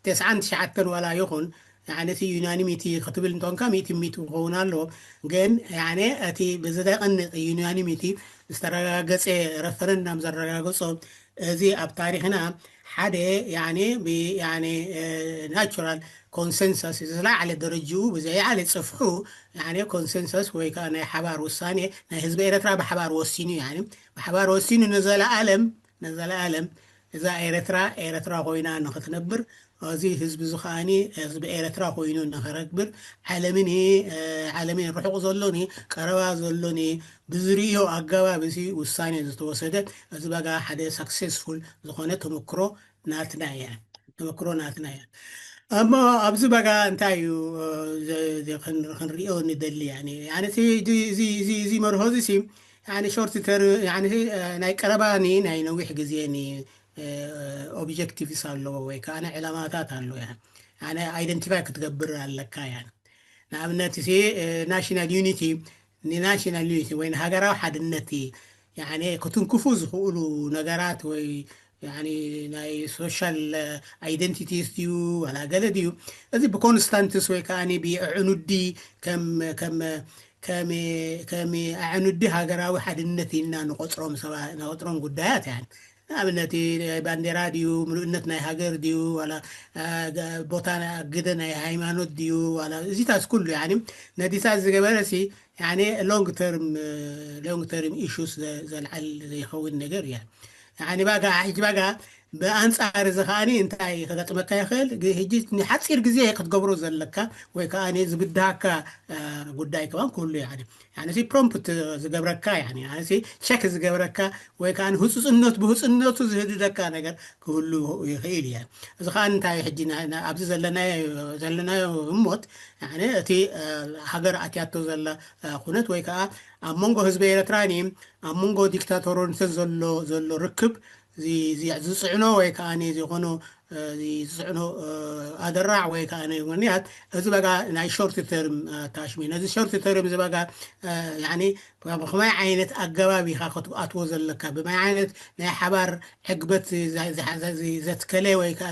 ተስዓን ትሽዓተን ዋላ ይኹን ያኒ እቲ ዩናኒሚቲ ክትብል እንተኾንካ ሚእቲ ሚእቲ ክኸውን ኣለዎ። ግን ያኒ እቲ ብዝደቀንቅ ዩናኒሚቲ ዝተረጋገጸ ረፈረንዳም ዘረጋገጾ እዚ ኣብ ታሪኽና ሓደ ያኒ ብያኒ ናቹራል ኮንሰንሰስ ዝለዓለ ደረጅኡ ብዘይዓለ ጽፍሑ ያኒ ኮንሰንሰስ ወይ ከዓ ናይ ሓባር ውሳኔ ናይ ህዝቢ ኤረትራ ብሓባር ወሲኑ ያኒ ብሓባር ወሲኑ ንዘለኣለም ንዘለኣለም እዛ ኤረትራ ኤረትራ ኮይና ንኽትነብር እዚ ህዝቢ እዚ ከዓኒ ህዝቢ ኤረትራ ኮይኑ ንኽረግብር ዓለምን ዓለምን ርሑቕ ዘሎኒ ቀረባ ዘሎኒ ብዝርእዮ ኣገባብ እዚ ውሳኔ ዝተወሰደ እዚ በጋ ሓደ ሳክሴስፉል ዝኾነ ተመክሮ ናትና እያ። ተመክሮ ናትና እያ። እሞ ኣብዚ በጋ እንታይ እዩ ክንሪኦ ንደሊ እዚ መርሆ እዚ ሲ ሾርት ተርም ናይ ቀረባኒ ናይ ነዊሕ ግዜኒ ኦብጀክቲቭስ ኣለዎ ወይ ከዓ ዕላማታት ኣለዎ። ኣይደንቲፋይ ክትገብር ኣለካ። ንኣብነት ሲ ናሽናል ዩኒቲ ንናሽናል ዩኒቲ ወይ ንሃገራዊ ሓድነት ክትንክፉ ዝኽእሉ ነገራት ወይ ናይ ሶሻል ኣይደንቲቲስ ድዩ ዋላ ገለ ድዩ? እዚ ብኮንስታንትስ ወይ ከዓ ብኣዕኑዲ ከም ከም ከም ኣዕኑዲ ሃገራዊ ሓድነት ኢልና ንቆፅሮም ጉዳያት ንኣብነት ባንዴራ ድዩ ምሉእነት ናይ ሃገር ድዩ ዋላ ቦታ ኣግደ ናይ ሃይማኖት ድዩ ዋላ እዚታት ኩሉ ነዲታት ዝገበረ ሲ ሎንግ ተርም ሎንግ ተርም ኢሹስ ዘልዓል ዘይኸውን ነገር እያ። ባጋ ሕጂ ባጋ ብኣንፃር እዚ ከዓኒ እንታይ ከገጥመካ ይኽእል? ሕጂ ንሓፂር ግዜ ክትገብሮ ዘለካ ወይ ከዓ ዝብድሃካ ጉዳይ ከማን ክህሉ እዩ። ፕሮምፕት ዝገብረካ ቸክ ዝገብረካ ወይ ከዓ ህፁፅነቱ ብህፁፅነቱ ዝህድደካ ነገር ክህሉ ይኽእል እየ። እዚ ከዓ እንታይ ሕጂ ኣብዚ ዘለናዮ ህሞት እቲ ሃገር ኣትያቶ ዘላ ኩነት ወይ ከዓ ኣብ መንጎ ህዝቢ ኤረትራን ኣብ መንጎ ዲክታቶሮንተን ዘሎ ዘሎ ርክብ ዝፅዕኖ ወይ ከዓ ዝኾኑ ዝፅዕኖ ኣደራዕ ወይ ከዓ ምክንያት እዚ በጋ ናይ ሾርት ተርም ኣታሽሜንት ነዚ ሾርት ተርም እዚ በጋ ብኸመይ ዓይነት ኣገባብ ኢኻ ክትኣትዎ ዘለካ ብመይ ዓይነት ናይ ሓባር ዕግበት ዘትከለ ወይ ከዓ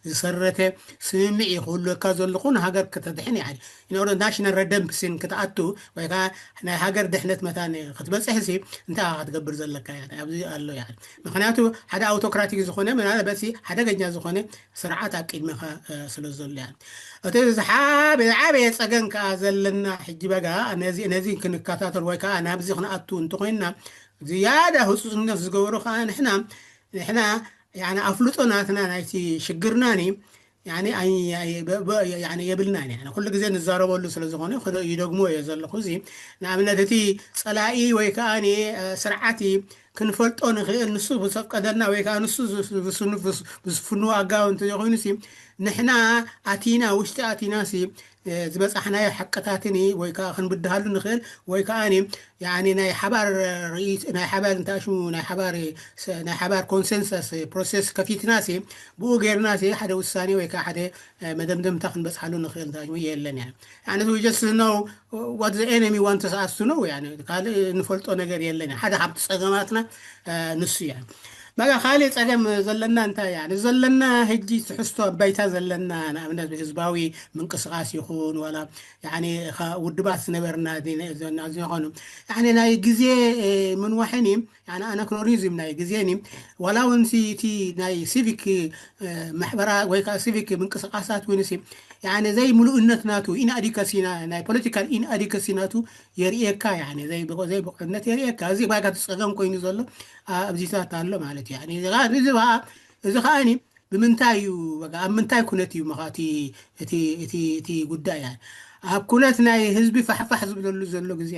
ዝሰረተ ስምምዕ እዩ ክህልወካ ዘሎ ኩን ሃገር ከተድሕን እያ። ኢኖሮ ናሽናል ረደምፕሲን ክትኣቱ ወይ ከዓ ናይ ሃገር ድሕነት መታን ክትበፅሕ ሲ እንታይ ክትገብር ዘለካ እያ ኣብዚ ኣሎ እያ። ምክንያቱ ሓደ ኣውቶክራቲክ ዝኾነ ምናልባት ሓደገኛ ዝኾነ ስርዓት ኣብ ቅድሚኻ ስለ ዘሎ እያ። እቲ ዝዓበየ ፀገም ከዓ ዘለና ሕጂ በጋ ነዚ ክንከታተል ወይ ከዓ ናብዚ ክንኣቱ እንተኮይንና ዝያዳ ህፁፅነት ዝገበሩ ከዓ ንሕና ንሕና ኣፍልጦ ናትና ናይቲ ሽግርናኒ የብልናን ኩሉ ግዜ ንዛረበሉ ስለዝኾነ ይደግሞ እየ ዘለኹ። እዚ ንኣብነት እቲ ፀላኢ ወይ ከዓ ስርዓት ክንፈልጦ ንኽእል ንሱ ብዘፍቀደልና ወይ ከዓ ንሱ ብዝፍንዎ ኣጋባብ እንተዘይኮይኑ ንሕና ኣቲና ውሽጢ ኣቲና ዝበፃሕናዮ ሓቅታትን ወይ ከዓ ክንብድሃሉ ንኽእል ወይ ከዓ ናይ ሓባር ርእይት ናይ ሓባር እንታይ ሽሙ ናይ ሓባር ናይ ሓባር ኮንሰንሰስ ፕሮሰስ ከፊትና ብኡ ገይርና ሓደ ውሳኔ ወይ ከዓ ሓደ መደምደምታ ክንበፅሓሉ ንኽእል እንታይ ሽሙ የለን። ያ just know what the enemy wants us to know ካልእ ንፈልጦ ነገር የለን። ሓደ ካብቲ ፀገማትና ንሱ እያ። በቃ ካልእ ፀገም ዘለና እንታይ እያ ዘለና ሕጂ ትሕዝቶ ባይታ ዘለና ንኣብነት ብህዝባዊ ምንቅስቃስ ይኹን ዋላ ውድባት ዝነበርና ዝኾኑ ናይ ግዜ ምንዋሕን እዩ ኣናክሮኒዝም ናይ ግዜን እዩ። ዋላ እውን እቲ ናይ ሲቪክ ማሕበራ ወይ ከዓ ሲቪክ ምንቅስቃሳት እውን ዘይምሉእነት ናቱ ኢንኣዲከሲ ናይ ፖለቲካል ኢንኣዲከሲ ናቱ የርእየካ ዘይብቑዕነት የርእየካ። እዚ ባጋ ፀገም ኮይኑ ዘሎ ኣብዚታት ኣሎ ማለት እዩ። እዚ ከዓ እዚ ከዓ ብምንታይ እዩ ኣብ ምንታይ ኩነት እዩ መኻቲ እቲ ጉዳይ ኣብ ኩነት ናይ ህዝቢ ፋሕፋሕ ዝብለሉ ዘሎ ግዜ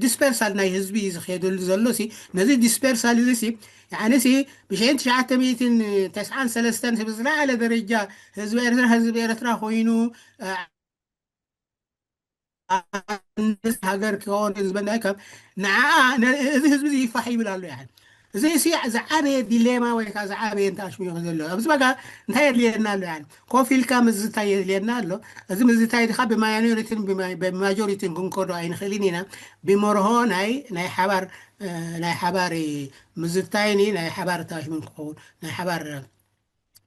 ዲስፐርሳል ናይ ህዝቢ ዝኸደሉ ዘሎ ነዚ ዲስፐርሳል እዚ ንሲ ብሽን ትሽዓተ ሚእትን ተስዓን ሰለስተን ዝለዓለ ደረጃ ህዝቢ ኤርትራ ህዝቢ ኤርትራ ኮይኑ ሃገር ክኸውን ዝበና ከም ንዓ እዚ ህዝቢ እዚ ይፋሕ ይብል ኣሎ። እዚ ዝዓበየ ዲሌማ ወይ ከዓ ዝዓበየ እንተኣሽሙ ይኹን ዘሎ ኣብዚ በጋ እንታይ የድልየና ኣሎ? ኮፍ ኢልካ ምዝታይ የድልየና ኣሎ። እዚ ምዝታይ ድካ ብማይኖሪቲን ብማጆሪቲን ክንከዶ ኣይንኽእልን ኢና። ብመርሆ ናይ ናይ ሓባር ናይ ሓባር ምዝታይኒ ናይ ሓባር ታሽሙን ክኸውን ናይ ሓባር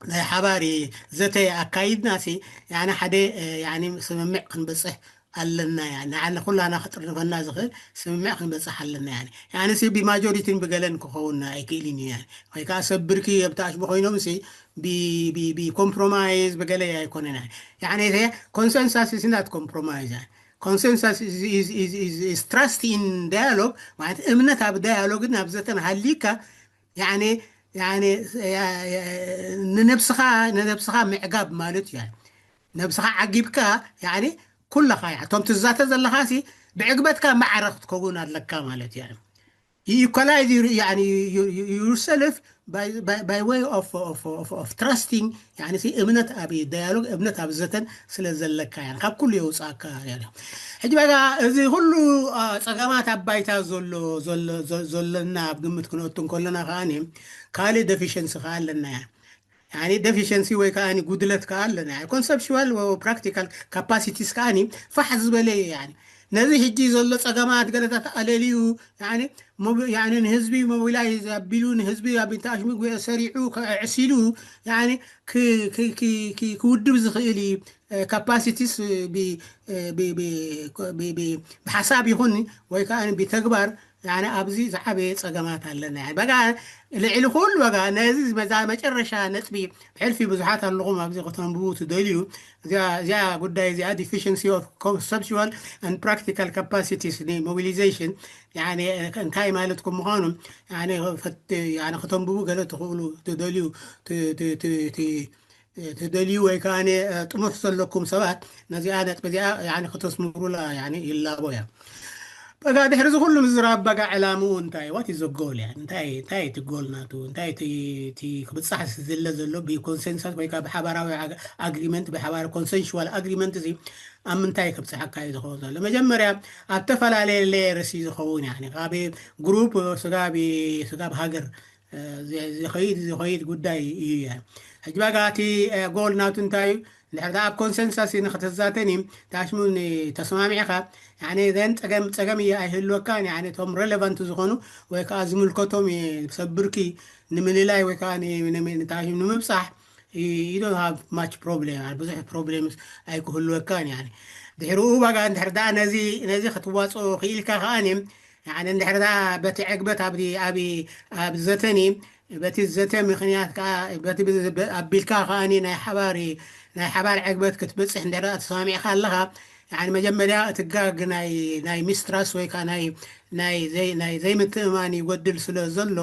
ናይ ሓባር ዘተ ኣካይድና ሲ ያኒ ሓደ ያኒ ስምምዕ ክንበፅሕ ኣለና። ያኒ ንዓና ኩላና ክጥርንፈና ዝኽእል ስምምዕ ክንበፅሕ ኣለና። ያኒ ያኒ ሲ ብማጆሪቲን ብገለን ክኸውን ኣይክእልን እዩ። ያኒ ወይ ከዓ ሰብ ብርኪ ኣብቲ ኣሽሙ ኮይኖም ሲ ብኮምፕሮማይዝ ብገለ ኣይኮነን። ያኒ consensus is not compromise። Consensus is trust in dialogue ማለት እምነት ኣብ ዳያሎግን ኣብ ዘተን ሃሊካ ያኒ ያኒ ንነብስኻ ንነብስኻ ምዕጋብ ማለት እዩ። ነብስኻ ዓጊብካ ያኒ ኩለኻ እቶም ትዛተ ዘለኻ ሲ ብዕግበትካ ማዕረ ክትከውን ኣለካ ማለት እዩ። You equalize your, يعني, you, you, yourself by, by, by way of, of, of, of trusting. يعني ሲ እምነት ኣብ ዳያሎግ እምነት ኣብ ዘተን ስለ ዘለካ ያ ካብ ኩሉ የውፃእካ። ሕጂ በቃ እዚ ኩሉ ፀገማት ኣብ ባይታ ዘሎ ዘሎና ኣብ ግምት ክንኦቱ እንከለና ከዓኒ ካልእ ደፊሽንሲ ከዓ ኣለና። ያ يعني ደፊሽንሲ ወይ ከዓ ጉድለት ከዓ ኣለና። ኮንሰፕሽዋል ፕራክቲካል ካፓሲቲስ ከዓ ፋሕ ዝበለ እዩ። ነዚ ሕጂ ዘሎ ፀገማት ገለታት ኣለልዩ ንህዝቢ ሞቢላይዝ ኣቢሉ ንህዝቢ ኣብ ኢንተኣሽሚ ጉ ሰሪዑ ኣዕሲሉ ክውድብ ዝኽእል እዩ። ካፓሲቲስ ብሓሳብ ይኹን ወይ ከዓ ብተግባር ኣብዚ ዝዓበየ ፀገማት ኣለና። በጋ ልዕሊ ኩሉ በጋ ነዚ መዛ መጨረሻ ነጥቢ ብሕልፊ ብዙሓት ኣለኹም ኣብዚ ከተንብቡ ትደልዩ እዚኣ ጉዳይ እዚኣ deficiency of conceptual and practical capacities ን mobilization እንታይ ማለት ከም ምዃኑ ከተንብቡ ገለ ትኽእሉ ትደልዩ ትደልዩ ወይ ከዓ ጥሙሕ ዘለኩም ሰባት ነዚኣ ነጥቢ እዚኣ ከተስምሩላ ይላቦ እያ። በጋ ድሕሪ እዚ ኩሉ ምዝራብ በጋ ዕላምኡ እንታይ what is the goal እያ እንታይ እንታይ እቲ ጎል ናቱ እንታይ እቲ ክብፃሕ ዝለ ዘሎ ብኮንሰንሳስ ወይ ከዓ ብሓባራዊ ኣግሪመንት ብሓባር ኮንሰንሽዋል ኣግሪመንት እዚ ኣብ ምንታይ ክብፅሓካ እዩ ዝኸውን ዘሎ? መጀመርያ ኣብ ተፈላለየ ሌየርስ እዩ ዝኸውን። ካብ ግሩፕ ስጋብ ስጋብ ሃገር ዝኸይድ ዝኸይድ ጉዳይ እዩ። ሕጂ በጋ እቲ ጎል ናቱ እንታይ እዩ? እንድሕር ኣብ ኮንሰንሳስ ንክትዛተኒ ታሽሙ ተስማሚዕካ ዘን ፀገም ፀገም እየ ኣይህልወካን። እቶም ሬሌቫንት ዝኾኑ ወይ ከዓ ዝምልከቶም ሰብ ብርኪ ንምልላይ ወይ ከዓ ንምብፃሕ you don't have much problem ብዙሕ ፕሮብሌምስ ኣይክህልወካን። ድሕሪኡ በጋ እንድሕር ነዚ ክትዋፅኦ ክኢልካ ከዓኒ እንድሕር በቲ ዕግበት ኣብ ዘተኒ በቲ ዘተ ምክንያት ከዓ በቲ ኣቢልካ ከዓኒ ናይ ሓባር ናይ ሓባር ዕግበት ክትበፅሕ እንድሕር ተሰማሚዕካ ኣለኻ መጀመርያ እቲ ጋግ ናይ ሚስትራስ ወይ ከዓ ናይ ዘይምትእማን ይጎድል ስለ ዘሎ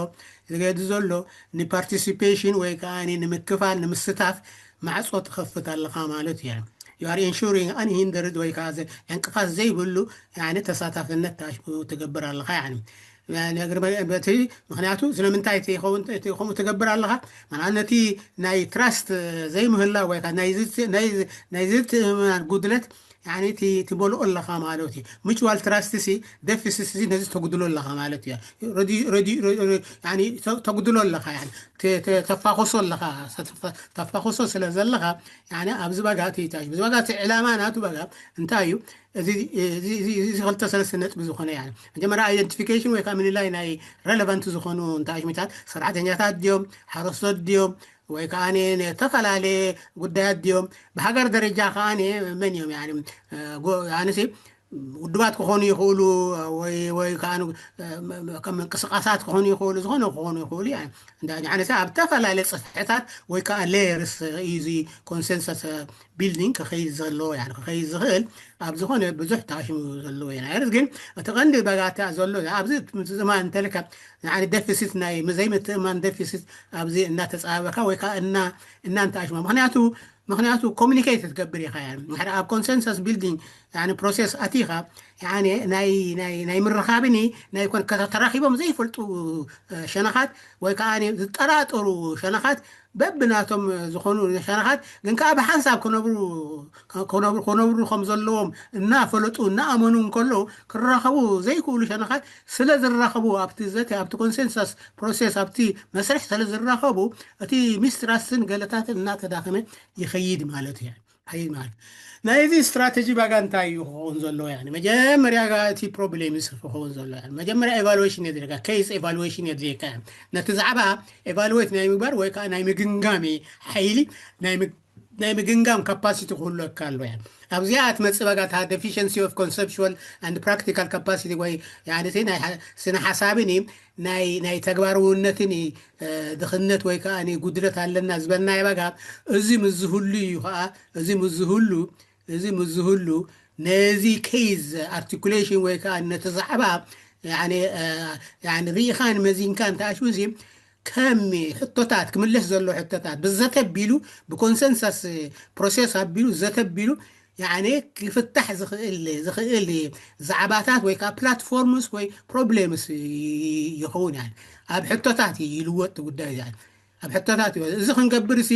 ዝገድ ዘሎ ንፓርቲሲፔሽን ወይ ከዓ ንምክፋል ንምስታፍ ማዕፆ ትኸፍት ኣለኻ ማለት እዩ። You are ensuring unhindered ወይ ከዓ ዕንቅፋት ዘይብሉ ተሳታፍነት ታሽሙ ትገብር ኣለኻ። በቲ ምክንያቱ ስለምንታይ ከምኡ ትገብር ኣለኻ? ማለት ነቲ ናይ ትራስት ዘይምህላ ወይ ናይ ዝትእምናን ጉድለት ትመልኦ ኣለኻ ማለት እዩ። ሚቹዋል ትራስት ሲ ደፊሲት ነዚ ተጉድሎ ኣለኻ ማለት እዩ። ተጉድሎ ኣለኻ ተፋኾሶ ኣለኻ ተፋኾሶ ስለ ዘለኻ ኣብዚ በጋ እቲ ታሽሙ እዚ በጋ እቲ ዕላማ ናቱ በጋ እንታይ እዩ? እዚ ክልተ ሰለስተ ነጥቢ ዝኾነ መጀመርያ ኣይደንቲፊኬሽን ወይ ከዓ ምልላይ ናይ ሬሌቫንት ዝኾኑ እንታይ ሽሚታት ሰራሕተኛታት ድዮም ሓረስቶት ድዮም ወይ ከዓ ዝተፈላለየ ጉዳያት ድዮም ብሃገር ደረጃ ከዓ መን እዮም ኣነሲ ውድባት ክኾኑ ይኽእሉ ወይ ከዓ ከም እንቅስቃሳት ክኾኑ ይኽእሉ ዝኾነ ክኾኑ ይኽእሉ ኣነሲ ኣብ ዝተፈላለየ ፅፍሕታት ወይ ከዓ ሌየርስ እዩ ኮንሰንሰስ ቢልዲንግ ክኸይድ ዘለዎ ክኸይድ ዝኽእል ኣብ ዝኾነ ብዙሕ ታሽሙ ዘለዎ እዩ። ግን እቲ ቀንዲ በጋታ ዘሎ ኣብዚ ምዝማን እንተልካ ንዓኒ ደፊሲት ናይ ዘይምትእማን ደፊሲት ኣብዚ እናተፃበካ ወይ ከዓ እና እናንተኣሽማ ምክንያቱ ምክንያቱ ኮሚኒኬት ትገብር ኢኻ። ኣብ ኮንሰንሰስ ቢልዲንግ ፕሮሴስ ኣቲኻ ናይ ምርኻብኒ ናይ ኮን ተራኺቦም ዘይፈልጡ ሸነኻት ወይ ከዓ ዝጠራጠሩ ሸነኻት በብናቶም ዝኾኑ ሸነኻት ግን ከዓ ብሓንሳብ ክነብሩ ክነብሩ ከም ዘለዎም እናፈለጡ እናኣመኑ እንከለዉ ክራኸቡ ዘይክእሉ ሸነኻት ስለ ዝራኸቡ ኣብቲ ዘተ ኣብቲ ኮንሰንሳስ ፕሮሴስ ኣብቲ መስርሕ ስለ ዝራኸቡ እቲ ሚስትራስትን ገለታትን እናተዳኸመ ይኸይድ ማለት እዩ። ኣይማል ናይዚ ስትራተጂ ባጋ እንታይ እዩ ክኸውን ዘለዎ? ያኒ መጀመርያ ጋ እቲ ፕሮብሌም ይስፍ ክኸውን ዘሎ። ያኒ መጀመርያ ኤቫሉዌሽን የድልየካ፣ ኬስ ኤቫሉዌሽን የድልየካ። ያኒ ነቲ ዛዕባ ኤቫሉዌት ናይ ምግባር ወይ ከዓ ናይ ምግምጋም ሓይሊ ናይ ምግ ናይ ምግምጋም ካፓሲቲ ክህልወካ ኣሎ። ያኒ ኣብዚኣ ትመጽእ ባጋ እታ deficiency of conceptual and practical capacity ወይ ያኒ እቲ ናይ ሓ- ስነ ሓሳብን እዩ ናይ ናይ ተግባራውነትን እዩ ድኽነት ወይ ከዓ ጉድለት ኣለና ዝበልናዮ ባጋ። እዚ ምስ ዝህሉ እዩ ከዓ እዚ ምስ ዝህሉ እዚ ምስ ዝህሉ ነዚ ኬዝ ኣርቲኩሌሽን ወይ ከዓ ነቲ ዛዕባ ያኒ እ፣ ያኒ ርኢኻን መዚንካን ተኣሽሙ እዚ ከም ሕቶታት ክምለስ ዘሎ ሕቶታት ብዘተ ኣቢሉ ብኮንሰንሰስ ፕሮሴስ ኣቢሉ ዘተ ኣቢሉ ያኒ ክፍታሕ ዝኽእል ዝኽእል ዛዕባታት ወይ ከዓ ፕላትፎርምስ ወይ ፕሮብሌምስ ይኸውን። ያኒ ኣብ ሕቶታት ይልወጥ ጉዳይ። ያኒ ኣብ ሕቶታት ይወ- እዚ ክንገብር ሲ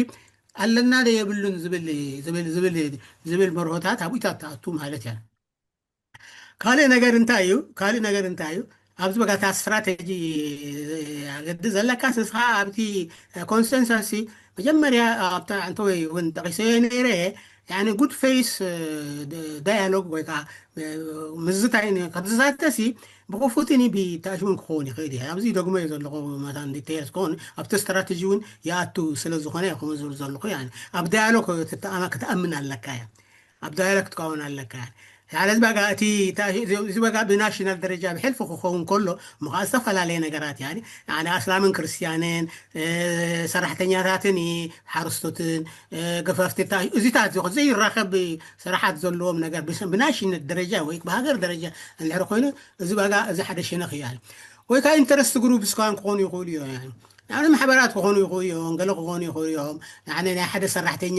ኣለና ዶ የብሉን ዝብል ዝብል ዝብል ዝብል መርሆታት ኣብኡታት ተኣቱ ማለት እያ። ካልእ ነገር እንታይ እዩ? ካልእ ነገር እንታይ እዩ? ኣብዚ በጋታ ስትራቴጂ ኣገዲ ዘለካ ንስኻ ኣብቲ ኮንሰንሰስ መጀመርያ ኣብታ እንተወይ እውን ጠቂሰዮ ነይረ ያኒ ጉድ ፌስ ዳያሎግ ወይ ከዓ ምዝታይ ከተዛተሲ ብክፉትን ብታሽሙን ክኸውን ይኽእል እዩ። ኣብዚ ደግሞ እየ ዘለኹ መታን ዲቴልስ ክኸውን ኣብቲ ስትራቴጂ እውን ይኣቱ ስለ ዝኾነ እየ ከምኡ ዝብል ዘለኹ። ያኒ ኣብ ዳያሎግ ክትኣማ- ክትኣምን ኣለካ እያ። ኣብ ዳያሎግ ክትከውን ኣለካ። ያለ እዚ በጋ እቲ እቲ- እዚ በጋ ብናሽናል ደረጃ ብሕልፊ ክኸውን ከሎ ምኻ ዝተፈላለየ ነገራት ያኒ ያኒ ኣስላምን ክርስትያንን እ፣ ሰራሕተኛታትን ሓረስቶትን እ፣ ገፈፍቲ እዚታት ዘይራኸብ ስራሓት ዘለዎም ነገር ብስ- ብናሽነት ደረጃ ወይ ብሃገር ደረጃ እንድሕር ኮይኑ እዚ በጋ እዚ ሓደ ሸነኽ እያ። ወይ ከዓ ኢንተረስት ግሩፕስ ከን ክኾኑ ይኽእሉ እዮም። ያኒ ማሕበራት ክኾኑ ይኽእሉ እዮም፣ ገለ ክኾኑ ይኽእሉ እዮም። ያኒ ናይ ሓደ ሰራሕተኛ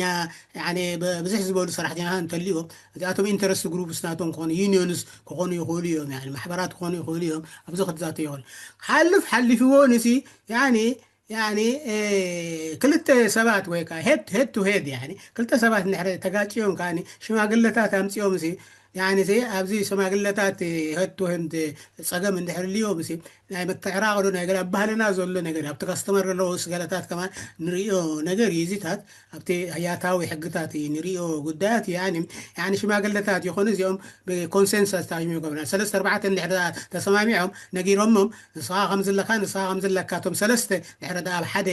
ያኒ ብ- ብዝሕ ዝበሉ ሰራሕተኛታት እንተልዮም እዚኣቶም ኢንተረስት ግሩፕስ ናቶም ክኾኑ ዩኒዮንስ ክኾኑ ይኽእሉ እዮም። ያኒ ማሕበራት ክኾኑ ይኽእሉ እዮም። ኣብዚ ክትዛተ ይኽእል ሓልፍ ሓሊፍዎ ንሲ ያኒ ያኒ እ፣ ክልተ ሰባት ወይ ከዓ ሄድ ሄድ ቱ ሄድ ያኒ ክልተ ሰባት እንድሕር ተጋጭዮም ከዓ ሽማግለታት ኣምፅኦም ሲ ያኒ ሲ ኣብዚ ሽማግለታት ሄድ ቱ ሄድ ፀገም እንድሕር ልዮም ሲ ናይ ምትዕራቕ ዶ ናይ ገለ ኣብ ባህልና ዘሎ ነገር ኣብቲ ካስተመር ዘለዎ ስገለታት ከማን ንሪኦ ነገር እዩ። እዚታት ኣብቲ ያታዊ ሕግታት እዩ ንሪኦ ጉዳያት እዩ። ያኒ ያኒ ሽማግለታት ይኾኑ እዚኦም ብኮንሰንሰስ ታሽሙ ይገብራ ሰለስተ ኣርባዕተ እንድሕር ተሰማሚዖም ነጊሮሞም ንስኻ ከም ዝለካ ንስኻ ከም ዝለካ እቶም ሰለስተ ድሕሪ ደኣ ኣብ ሓደ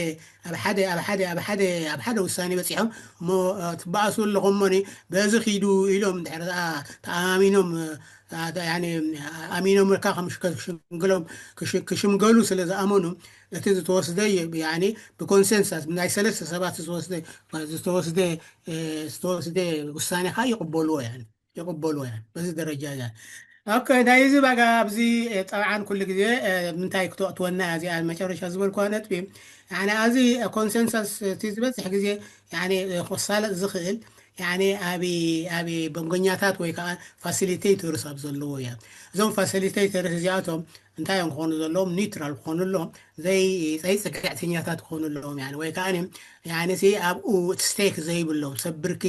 ኣብ ሓደ ኣብ ሓደ ኣብ ሓደ ኣብ ሓደ ውሳኔ በፂሖም እሞ እ፣ ትበኣሱ ኣለኹም እሞኒ በዚ ኪዱ ኢሎም ድሕሪ ደኣ ተኣማሚኖም እ፣ እ፣ ያኒ ኣሚኖም ካ ከም ሽከ- ክሽምግሎም ክሽ- ክሽምገሉ ስለ ዝኣመኑ እቲ ዝተወስደ ይ- ያኒ ብኮንሰንሳስ ናይ ሰለስተ ሰባት ዝተወስደ ዝተወስደ እ፣ ዝተወስደ ውሳኔ ካ ይቕበልዎ ያኒ ይቕበሉ እያ በዚ ደረጃ እያ። ኦኬ ናይ እዚ ባጋ ኣብዚ እ፣ ጠብዓን ኩሉ ግዜ እ፣ ምንታይ ክትወቅትወና እያ እዚኣ መጨረሻ ዝበልኩዋ ነጥቢ ያኒ ኣዚ ኮንሰንሰስ እቲ ዝበዝሕ ግዜ ያኒ እ፣ ክሳለጥ ዝኽእል ያኒ ኣብ ኣብ በንጎኛታት ወይ ከዓ ፋሲሊቴተርስ ኣብ ዘለዎ እያ። እዞም ፋሲሊቴተርስ እዚኣቶም እንታይ እዮም ክኾኑ ዘለዎም ኒውትራል ክኾኑ ኣለዎም። ዘይ ዘይፅግዕተኛታት ክኾኑ ኣለዎም ያኒ ወይ ከዓ ያኒ ሲ ኣብኡ እቲ ስቴክ ዘይብሎም ሰብ ብርኪ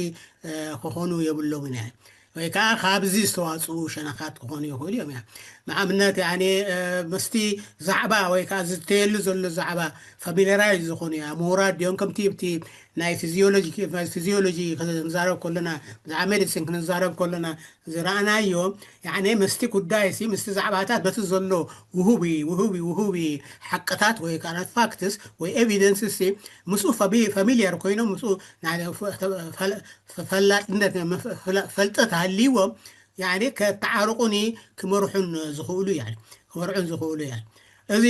እ፣ ክኾኑ የብሎምን እያ። ወይ ከዓ ካብዚ ዝተዋፅኡ ሸነኻት ክኾኑ ይኽእሉ እዮም እያ። ንኣብነት ያኒ እ፣ ምስቲ ዛዕባ ወይ ከዓ ዝተየሉ ዘሎ ዛዕባ ፋሚሊራይዝ ዝኾኑ እያ ምሁራት ድዮም ከምቲ ብቲ ናይ ፊዚዮሎጂ ፊዚዮሎጂ ክንዛረብ ከለና ብዛዕባ ሜዲሲን ክንዛረብ ከለና ዝረኣናዮ ያኒ ምስቲ ጉዳይ ሲ ምስቲ ዛዕባታት በቲ ዘሎ ውሁቢ ውሁቢ ውሁቢ ሓቅታት ወይ ከዓ ፋክትስ ወይ ኤቪደንስ ሲ ምስኡ ፋሚሊየር ኮይኖም ምስኡ ናይ ፈ- ፈ- ፈላጥነት ፈላጥነት ሃልይዎም ያኒ ከተዓርቁኒ ክመርሑን ዝኽእሉ ያኒ ክመርሑን ዝኽእሉ ያኒ እዚ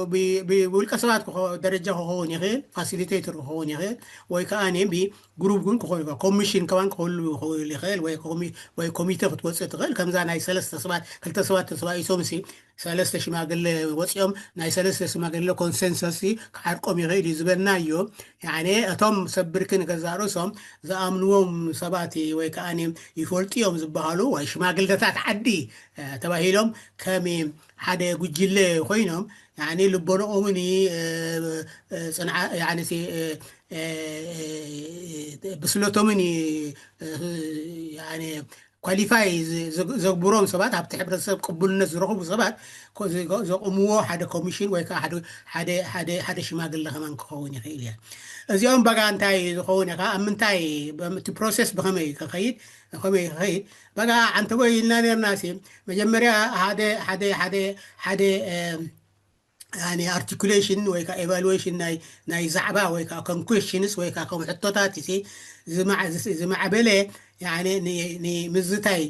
ብውልቀ ሰባት ደረጃ ክኸውን ይኽእል ፋሲሊቴተር ክኸውን ይኽእል ወይ ከዓ ብግሩፕ ግን ክኸውን ይኽእል ኮሚሽን ከማን ክህሉ ክኽእል ይኽእል ወይ ኮሚቴ ክትወፅእ ትኽእል ከምዛ ናይ ሰለስተ ሰባት ክልተ ሰባት ተሰባኢሶም ሲ ሰለስተ ሽማግለ ወፂኦም ናይ ሰለስተ ሽማግለ ኮንሰንሰስ ክዓርቆም ይኽእል እዩ ዝበልናዮ ያኒ እቶም ሰብ ብርኪ ንገዛእ ርእሶም ዝኣምንዎም ሰባት ወይ ከዓ ይፈልጡ እዮም ዝበሃሉ ወይ ሽማግለታት ዓዲ ተባሂሎም ከም ሓደ ጉጅለ ኮይኖም ያኒ ልቦንኦምን ፅንዓ ያኒ ብስለቶምን ያኒ ኳሊፋይ ዘግብሮም ሰባት፣ ኣብቲ ሕብረተሰብ ቅቡልነት ዝረኽቡ ሰባት ዘቕምዎ ሓደ ኮሚሽን ወይ ከዓ ሓደ ሽማግለ ከማን ክኸውን ይኽእል እያ። እዚኦም በጋ እንታይ ዝኸውን እያ? ኣብ ምንታይ እቲ ፕሮሰስ ብኸመይ ክኸይድ ከመይ ክኸይድ በጋ ዓንተቦ ኢልና ነርና ሲ መጀመርያ ሓደ ሓደ ሓደ ሓደ ኣርቲኩሌሽን ወይ ከዓ ኤቫሉዌሽን ናይ ዛዕባ ወይ ከዓ ከም ኩዌሽንስ ወይ ከዓ ከም ሕቶታት ዝማዕበለ ንምዝታይ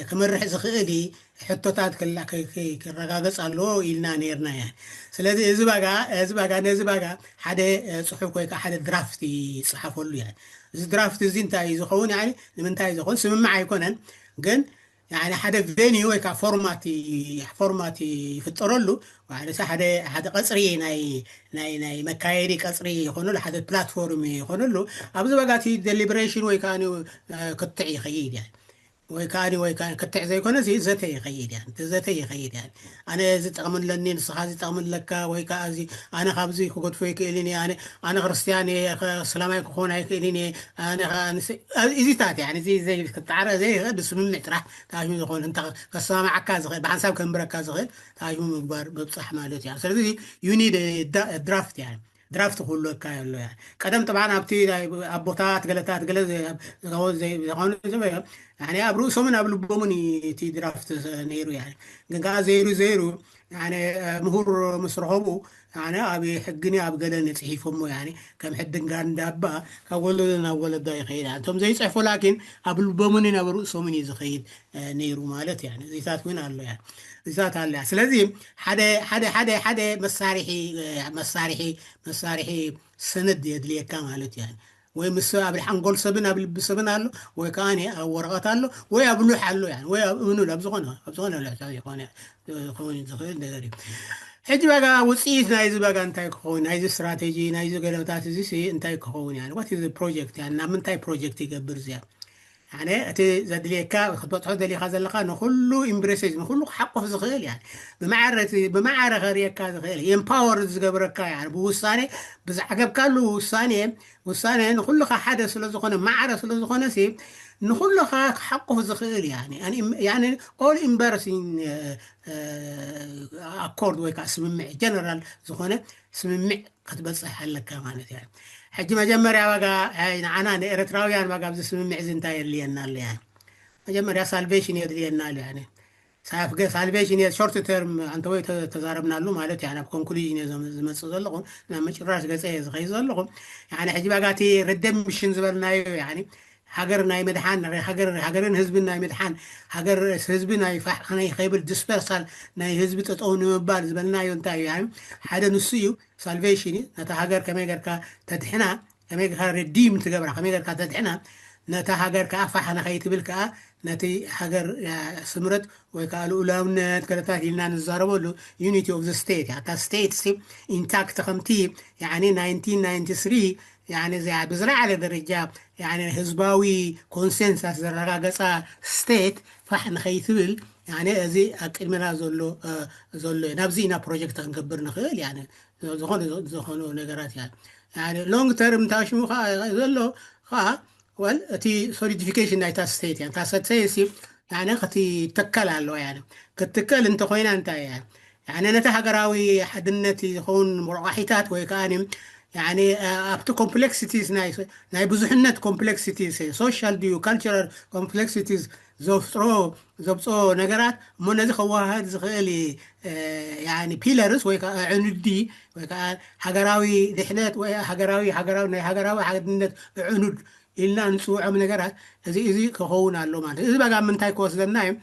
ክመርሕ ዝኽእል ሕቶታት ክረጋገፅ ኣለዎ ኢልና ነርና እያ። ስለዚ እዚ ባጋ እዚ ባጋ ነዚ ባጋ ሓደ ፅሑፍ ወይ ከዓ ሓደ ድራፍት ይፅሓፈሉ እያ። እዚ ድራፍት እዚ እንታይ እዩ ዝኸውን? ንምንታይ ዝኸውን ስምምዕ ኣይኮነን፣ ግን ሓደ ቬኒ ወይ ከዓ ፎርማት ፎርማት ይፍጠረሉ። ሓደ ቀፅሪ ናይ ናይ ናይ መካየዲ ቀፅሪ ይኾነሉ፣ ሓደ ፕላትፎርም ይኾነሉ። ኣብዚ ባጋ እቲ ደሊብሬሽን ወይ ከዓ ክትዕ ይኸይድ እያ ወይ ከዓ ወይ ክትዕ ዘይኮነ ዘተ ይኸይድ እያ። ዘተ ይኸይድ እያ። ኣነ እዚ ጠቕሚ ኣለኒ፣ ንስኻ እዚ ጠቕሚ ኣለካ፣ ወይ ከዓ እዚ ኣነ ካብዚ ክገድፎ ይክእል እየ፣ ኣነ ኣነ ክርስትያን እየ፣ እስላማይ ክኾን ኣይክእልን እየ፣ ኣነ ኢዚታት እያ። እዚ ዘይክጣዕረ ዘይኽእል ብስምምዕ ጥራሕ ታሽሙ ዝኾነ እንተ ከሰማማዓካ ዝኽእል ብሓንሳብ ከንብረካ ዝኽእል ታሽሙ ምግባር ምብፃሕ ማለት እያ። ስለዚ ዩኒድ ድራፍት እያ። ድራፍት ክህልወካ ኣሎ እያ። ቀደም ጥብዓን ኣብቲ ኣቦታት ገለታት ገለ ዝኾኑ ዝበ ኣብ ርእሶምን ኣብ ልቦምን እቲ ድራፍት ነይሩ እያ። ግን ከዓ ዘይሩ ዘይሩ ምሁር ምስ ረኸቡ ኣብ ሕግን ኣብ ገለን ፅሒፎሞ ከም ሕድን ጋንዳባ ካብ ወለዶ ናብ ወለዶ ይኸይድ። እቶም ዘይፅሕፎ ላኪን ኣብ ልቦምን ኣብ ርእሶምን እዩ ዝኸይድ ነይሩ ማለት እያ። እዚታት እውን ኣሎ እያ። እዚታት ኣሎ እያ። ስለዚ ሓደ ሓደ ሓደ ሓደ መሳርሒ መሳርሒ መሳርሒ ሰነድ የድልየካ ማለት እያ። ወይ ምስ ኣብ ሓንጎል ሰብን ኣብ ልቢ ሰብን ኣሎ፣ ወይ ከዓ ኣብ ወረቐት ኣሎ፣ ወይ ኣብ ሉሕ ኣሎ፣ ወይ ኣብ እምኑል ኣብ ዝኾነ ኣብ ዝኾነ ልሕታ ይኾነ ክኸውን ዝኽእል ነገር እዩ። ሕጂ በጋ ውፅኢት ናይዚ በጋ እንታይ ክኸውን፣ ናይዚ ስትራቴጂ ናይዚ ገለታት እዚ እንታይ ክኸውን እያ? ዋት ፕሮጀክት እያ? ናብ ምንታይ ፕሮጀክት ይገብር እዚያ? እቲ ዘድልየካ ክትበፅሖ ደሊኻ ዘለካ ንኩሉ ኢምብሬሴጅ ንኩሉ ክሓቁፍ ዝኽእል እያ። ብማዕረ ብማዕረ ከርእየካ ዝኽእል ኤምፓወር ዝገብረካ እያ። ብውሳኔ ብዝዓገብካሉ ውሳኔ ውሳኔ ንኩልኻ ሓደ ስለዝኾነ ማዕረ ስለዝኾነ ንኩልኻ ክሓቁፍ ዝኽእል እያ። ኦል ኢምበርሲን ኣኮርድ ወይ ከዓ ስምምዕ ጀነራል ዝኾነ ስምምዕ ክትበፅሕ ኣለካ ማለት እያ። ሕጂ መጀመርያ ዋጋ ንዓና ንኤርትራውያን ዋጋ ኣብዚ ስምምዕ እዚ እንታይ የድልየና ኣሎ? መጀመርያ ሳልቬሽን የድልየና ኣሎ። ሳልቬሽን የ ሾርት ተርም ኣንተ ወይ ተዛረብናሉ ማለት እያ። ናብ ኮንክሉዥን እየ ዝመፅእ ዘለኹ፣ ናብ ምጭራሽ ገፀ እየ ዝኸይድ ዘለኹ። ሕጂ ዋጋ እቲ ሬደምሽን ዝበልናዮ ሃገር ናይ ምድሓን ሃገርን ህዝብን ናይ ምድሓን ሃገር ህዝቢ ናይ ፋሕ ናይ ከይብል ዲስፐርሳል ናይ ህዝቢ ጠጠው ንምባል ዝበልናዮ እንታይ እዩ? ሓደ ንሱ እዩ። ሳልቬሽን እዩ። ነታ ሃገር ከመይ ጌርካ ተድሕና፣ ከመይ ጌርካ ሬዲም ትገብራ፣ ከመይ ጌርካ ተድሕና፣ ነታ ሃገር ከዓ ፋሕ ንኸይትብል ከዓ ነቲ ሃገር ስምረት ወይ ከዓ ልኡላውነት ገለታት ኢልና ንዛረበሉ ዩኒቲ ኦፍ ዘ ስቴት እያ። እታ ስቴት ኢንታክት ከምቲ ናይንቲን ናይንቲ ስሪ እዚኣ ብዝለዓለ ደረጃ ህዝባዊ ኮንሰንሳስ ዘረጋገፃ ስቴት ፋሕ ንኸይትብል እዚ ኣብ ቅድመና ዘሎ ዘሎ ናብዚ ኢና ፕሮጀክት ክንገብር ንኽእል። ዝኾነ ዝኾኑ ነገራት እያ። ሎንግ ተርም ታሽሙ ዘሎ ከዓ ወል እቲ ሶሊዲፊኬሽን ናይታ ስቴት እያ። እታ ስቴት ክትትከል ኣለዋ። ክትትከል እንተኮይና እንታይ እያ? ነቲ ሃገራዊ ሓድነት ዝኸውን መርቋሒታት ወይ ከዓ ኣብቲ ኮምፕሌክሲቲስ ናይ ብዙሕነት ኮምፕሌክሲቲስ ሶሻል ድዩ ካልቸራል ኮምፕሌክሲቲስ ዘፍጥሮ ዘብፅኦ ነገራት እሞ ነዚ ከወሃህድ ዝኽእል ፒለርስ ወይ ከዓ ዕንዲ ወይ ከዓ ሃገራዊ ድሕነት ወይ ሃገራዊ ሃገራዊ ናይ ሃገራዊ ሓድነት ዕኑድ ኢልና ንፅውዖም ነገራት እዚ እዚ ክኸውን ኣሎ ማለት እዚ በጋ ምንታይ ክወስደና እዩ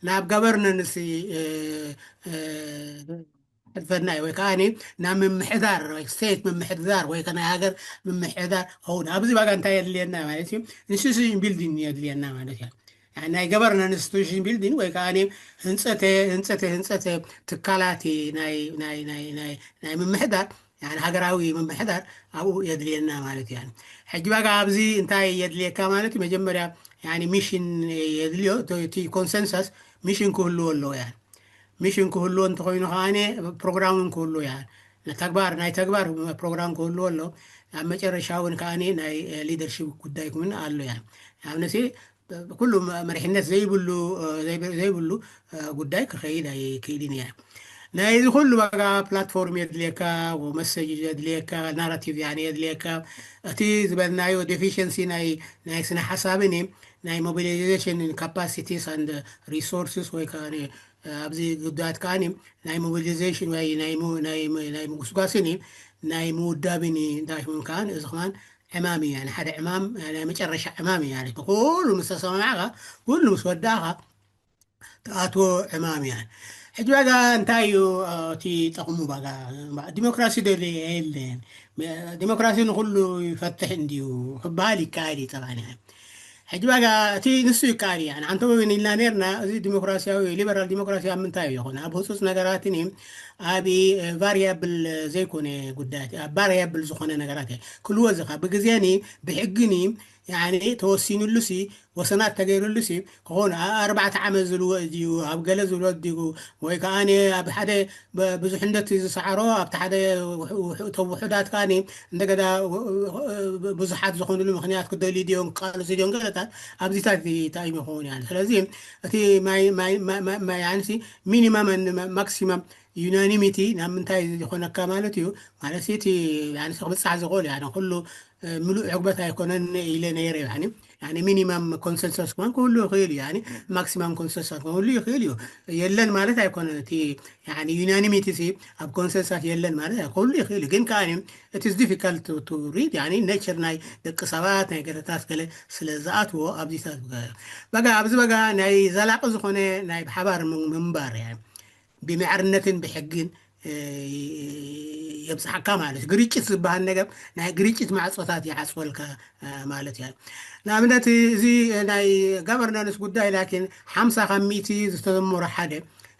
ናብ ጋቨርነንስ ሕልፈና ወይ ከዓ ናብ ምምሕዳር ስቴት ምምሕዳር ወይ ናይ ሃገር ምምሕዳር ኸውን ኣብዚ በጋ እንታይ የድልየና ማለት እዩ። ኢንስቲቱሽን ቢልዲንግ የድልየና ማለት እዩ። ናይ ገቨርናንስ ኢንስቲቱሽን ቢልዲንግ ወይ ከዓ ህንፀተ ህንፀተ ህንፀተ ትካላት ናይ ናይ ናይ ናይ ናይ ምምሕዳር ሃገራዊ ምምሕዳር ኣብኡ የድልየና ማለት እዩ። ሕጂ በጋ ኣብዚ እንታይ የድልየካ ማለት እዩ? መጀመርያ ሚሽን የድልዮ። እቲ ኮንሰንሰስ ሚሽን ክህልዎ ኣለዎ። ሚሽን ክህልዎ እንተኮይኑ ከዓ ፕሮግራም ክህልዎ እያ። ተግባር ናይ ተግባር ፕሮግራም ክህልዎ ኣሎ። ኣብ መጨረሻ እውን ከዓ ናይ ሊደርሽፕ ጉዳይ እውን ኣሎ እያ። ኣብነሲ ኩሉ መሪሕነት ዘይብሉ ዘይብሉ ጉዳይ ክኸይድ ኣይክእልን እያ። ናይዚ ኩሉ ዋጋ ፕላትፎርም የድልየካ፣ መሰጅ የድልየካ፣ ናራቲቭ ያኒ የድልየካ። እቲ ዝበልናዮ ዴፊሽንሲ ናይ ናይ ስነ ሓሳብን ናይ ሞቢላይዜሽን ካፓሲቲስ ኣንድ ሪሶርስስ ወይ ከዓ ኣብዚ ጉዳያት ከዓ ናይ ሞቢላይዜሽን ወይ ናይ ምጉስጓስን ናይ ምውዳብን እንታይ ከዓን እዚ ከማን ዕማም እዩ። ሓደ ዕማም ናይ መጨረሻ ዕማም እዩ። ኩሉ ምስ ተሰማማዕካ፣ ኩሉ ምስ ወዳእካ ትኣትዎ ዕማም እያ። ሕጂ ዋጋ እንታይ እዩ? እቲ ጠቕሙ ዋጋ ዲሞክራሲ ዶ የለን? ዲሞክራሲ ንኩሉ ይፈትሕ እንዲዩ ክበሃል ይከኣል እዩ። ጠባኒ ሕጂ ዋጋ እቲ ንሱ ይከኣል እዩ። ኣንተ ወገን ኢልና ነርና፣ እዚ ዲሞክራሲያዊ ሊበራል ዲሞክራሲ ኣብ ምንታይ እዩ ይኾን? ኣብ ህፁፅ ነገራትን እዩ፣ ኣብ ቫሪያብል ዘይኮነ ጉዳያት፣ ኣብ ቫሪያብል ዝኾነ ነገራት ክልዎ ዝኻ ብግዜኒ ብሕግኒ ተወሲኑሉሲ ወሰናት ተገይሩሉሲ ክኾን ኣርባዕተ ዓመት ዝልዎ እዩ ኣብ ገለ ዝብሎ ድዩ ወይ ከዓ ኣብ ሓደ ብዙሕ እንደት ዝሰዓሮ ኣብቲ ሓደ ተውሑዳት ከዓ እንደገና ብዙሓት ዝኾኑሉ ምክንያት ክደልዩ ድዮም ክቃለሱ ድዮም ገለታት ኣብዚታት ታይም ይኸውን ያለ። ስለዚ እቲ ሚኒማም ማክሲማም ዩናኒሚቲ ናብ ምንታይ ዝኾነካ ማለት እዩ። ማለት እቲ ክብፃሕ ዝኽእል ኩሉ ምሉእ ዕግበት ኣይኮነን ኢለ ነይረ። ሚኒማም ኮንሰንሰስ ክኾን ክህሉ ይኽእል እዩ። ማክሲማም ኮንሰንሰስ ክህሉ ይኽእል እዩ። የለን ማለት ኣይኮነን። እቲ ዩናኒሚቲ ኣብ ኮንሰንሰስ የለን ማለት ክህሉ ይኽእል እዩ። ግን ከዓ እቲ ዲፊካልት ቱ ሪድ ኔቸር ናይ ደቂ ሰባት ናይ ገለታት ገለ ስለ ዝኣትዎ ኣብዚ በጋ ኣብዚ በጋ ናይ ዘላቂ ዝኾነ ናይ ብሓባር ምንባር ብማዕርነትን ብሕግን የብፅሓካ ማለት ግርጭት ዝበሃል ነገር ናይ ግርጭት ማዕፆታት ይዓፅወልካ ማለት እያ። ንኣብነት እዚ ናይ ጋቨርናንስ ጉዳይ ላኪን ሓምሳ ካብ ሚእቲ ዝተዘመሮ ሓደ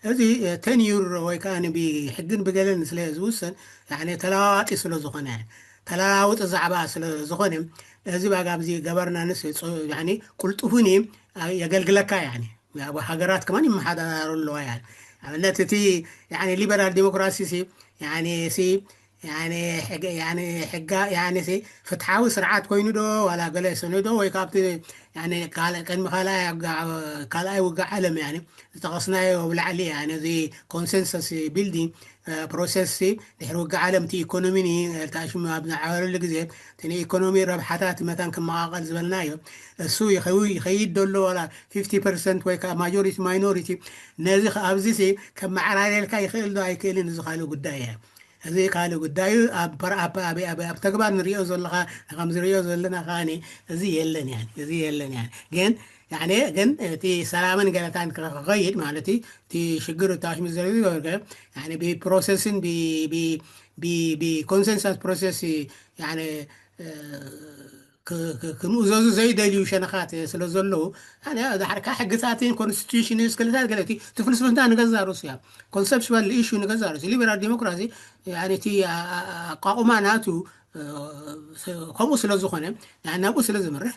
እዚ ተንዩር ወይ ከዓ ብሕግን ብገለን ስለ ዝውሰን ተለዋዋጢ ስለ ዝኾነ ተለዋውጢ ዛዕባ ስለ ዝኾነ እዚ ባጋ ኣብዚ ጋቨርናንስ ቁልጡፉን የገልግለካ። ሃገራት ከማን ይመሓዳዳሩ ኣለዋ እያ። ኣብነት እቲ ሊበራል ዲሞክራሲ ሲ ሕጋ ፍትሓዊ ስርዓት ኮይኑ ዶ ዋላ ገለ ሰነ ዶ ወይ ካብቲ ቀድሚ ካልኣይ ውግእ ዓለም ዝጠቐስናዮ ብላዕሊ እዚ ኮንሰንሰስ ቢልዲንግ ፕሮሰስ ድሕሪ ውግእ ዓለም እቲ ኢኮኖሚ ታሽሙ ኣብ ዝዓበለሉ ግዜ እቲ ኢኮኖሚ ረብሓታት መታን ክመቃቀል ዝበልናዮ እሱ ይኸይድ ደሎ ዋላ ፊፍቲ ፐርሰንት ወይ ከዓ ማጆሪቲ ማይኖሪቲ ነዚ ኣብዚ ከመዓራርየልካ ይኽእል ዶ ኣይክእልን እዚ ካልእ ጉዳይ እያ። እዚ ካልእ ጉዳዩ ኣብ ተግባር ንሪኦ ዘለኻ ከም ዝሪኦ ዘለና ከዓ እዚ የለን እያ እዚ የለን እያ። ግን ግን እቲ ሰላምን ገለታን ክኸይድ ማለት እቲ ሽግር ታሽሙ ዝገበርከ ብፕሮሰስን ብኮንሰንሳስ ፕሮሰስ ክምእዘዙ ዘይደልዩ ሸነኻት ስለ ዘለዉ ዳሕርካ ሕግታትን ኮንስቲቱሽን ስክልታት ገለ እቲ ፍልስፍና ንገዛ ሩስያ ኮንሰፕሽዋል ኢሹ ንገዛ ሩስ ሊበራል ዲሞክራሲ እቲ ኣቋቁማ ናቱ ከምኡ ስለ ዝኾነ ናብኡ ስለ ዝምርሕ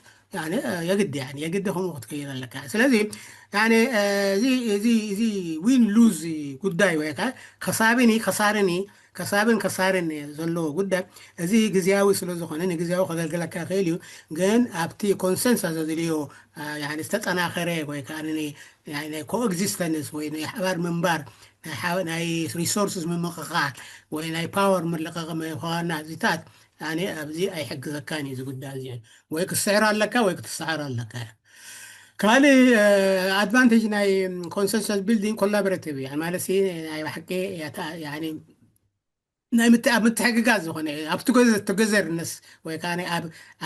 የግዲ የግዲ ከምኡ ክትከይድ ኣለካ። ስለዚ እዚ ዊን ሉዝ ጉዳይ ወይ ከዓ ከሳብኒ ከሳርኒ ከሳብን ከሳርን ዘለዎ ጉዳይ እዚ ግዜያዊ ስለ ዝኾነ ንግዜያዊ ከገልግለካ ይኽእል እዩ። ግን ኣብቲ ኮንሰንሳስ ዘድልዮ ዝተጠናኸረ ወይ ከዓ ኮኤግዚስተንስ ወይ ናይ ሓባር ምንባር ናይ ሪሶርስስ ምምቕቓል ወይ ናይ ፓወር ምልቕቕ ምዃና እዚታት ኣነ ኣብዚ ኣይሕግዘካን እዩ። እዚ ጉዳይ እዚ ወይ ክትስዕር ኣለካ ወይ ክትሰዓር ኣለካ። ካልእ ኣድቫንቴጅ ናይ ኮንሰንሰስ ቢልዲንግ ኮላቦሬቲቭ እዩ ማለት ናይ ብሓቂ ናይ ኣብ ምትሕግጋዝ ዝኾነ ኣብ ቱገዘርነስ ወይ ከዓ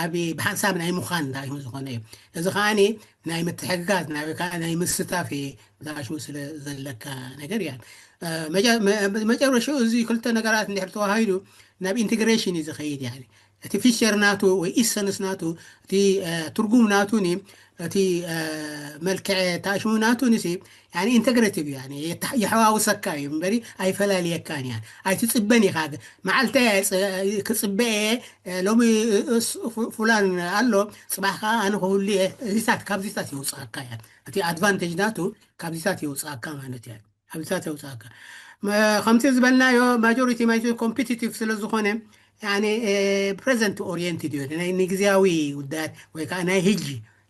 ኣብ ብሓንሳብ ናይ ምዃን ዳሽሙ ዝኾነ እዩ። እዚ ከዓ ናይ ምትሕግጋዝ ናይ ምስታፍ ዳሽሙ ስለ ዘለካ ነገር እያ። መጨረሻ እዚ ክልተ ነገራት እንድሕር ተዋሃይዱ ናብ ኢንቴግሬሽን እዩ ዝኸይድ። እቲ ፊቸር ናቱ ወይ ኢሰንስ ናቱ እቲ ትርጉም ናቱ እቲ መልክዐ ታሽሙ ናቱ ንሲ ኢንተግሬቲቭ እዩ። የሐዋውሰካ እዩ እምበሪ ኣይፈላልየካን እያ። ኣይትፅበን ኢኻ መዓልተ ክፅበ እየ ሎሚ ፍላን ኣሎ ፅባሕ ከዓ ኣነ ክህሉ እየ። እዚታት ካብዚታት የውፅኣካ እያ። እቲ ኣድቫንቴጅ ናቱ ካብዚታት የውፅኣካ ማለት እያ። ኣብዚታት የውፅኣካ ከምቲ ዝበልናዮ ማጆሪቲ ማይ ኮምፒቲቲቭ ስለ ዝኾነ ፕሬዘንት ኦሪየንትድ እዩ። ንግዜያዊ ጉዳያት ወይ ከዓ ናይ ህጂ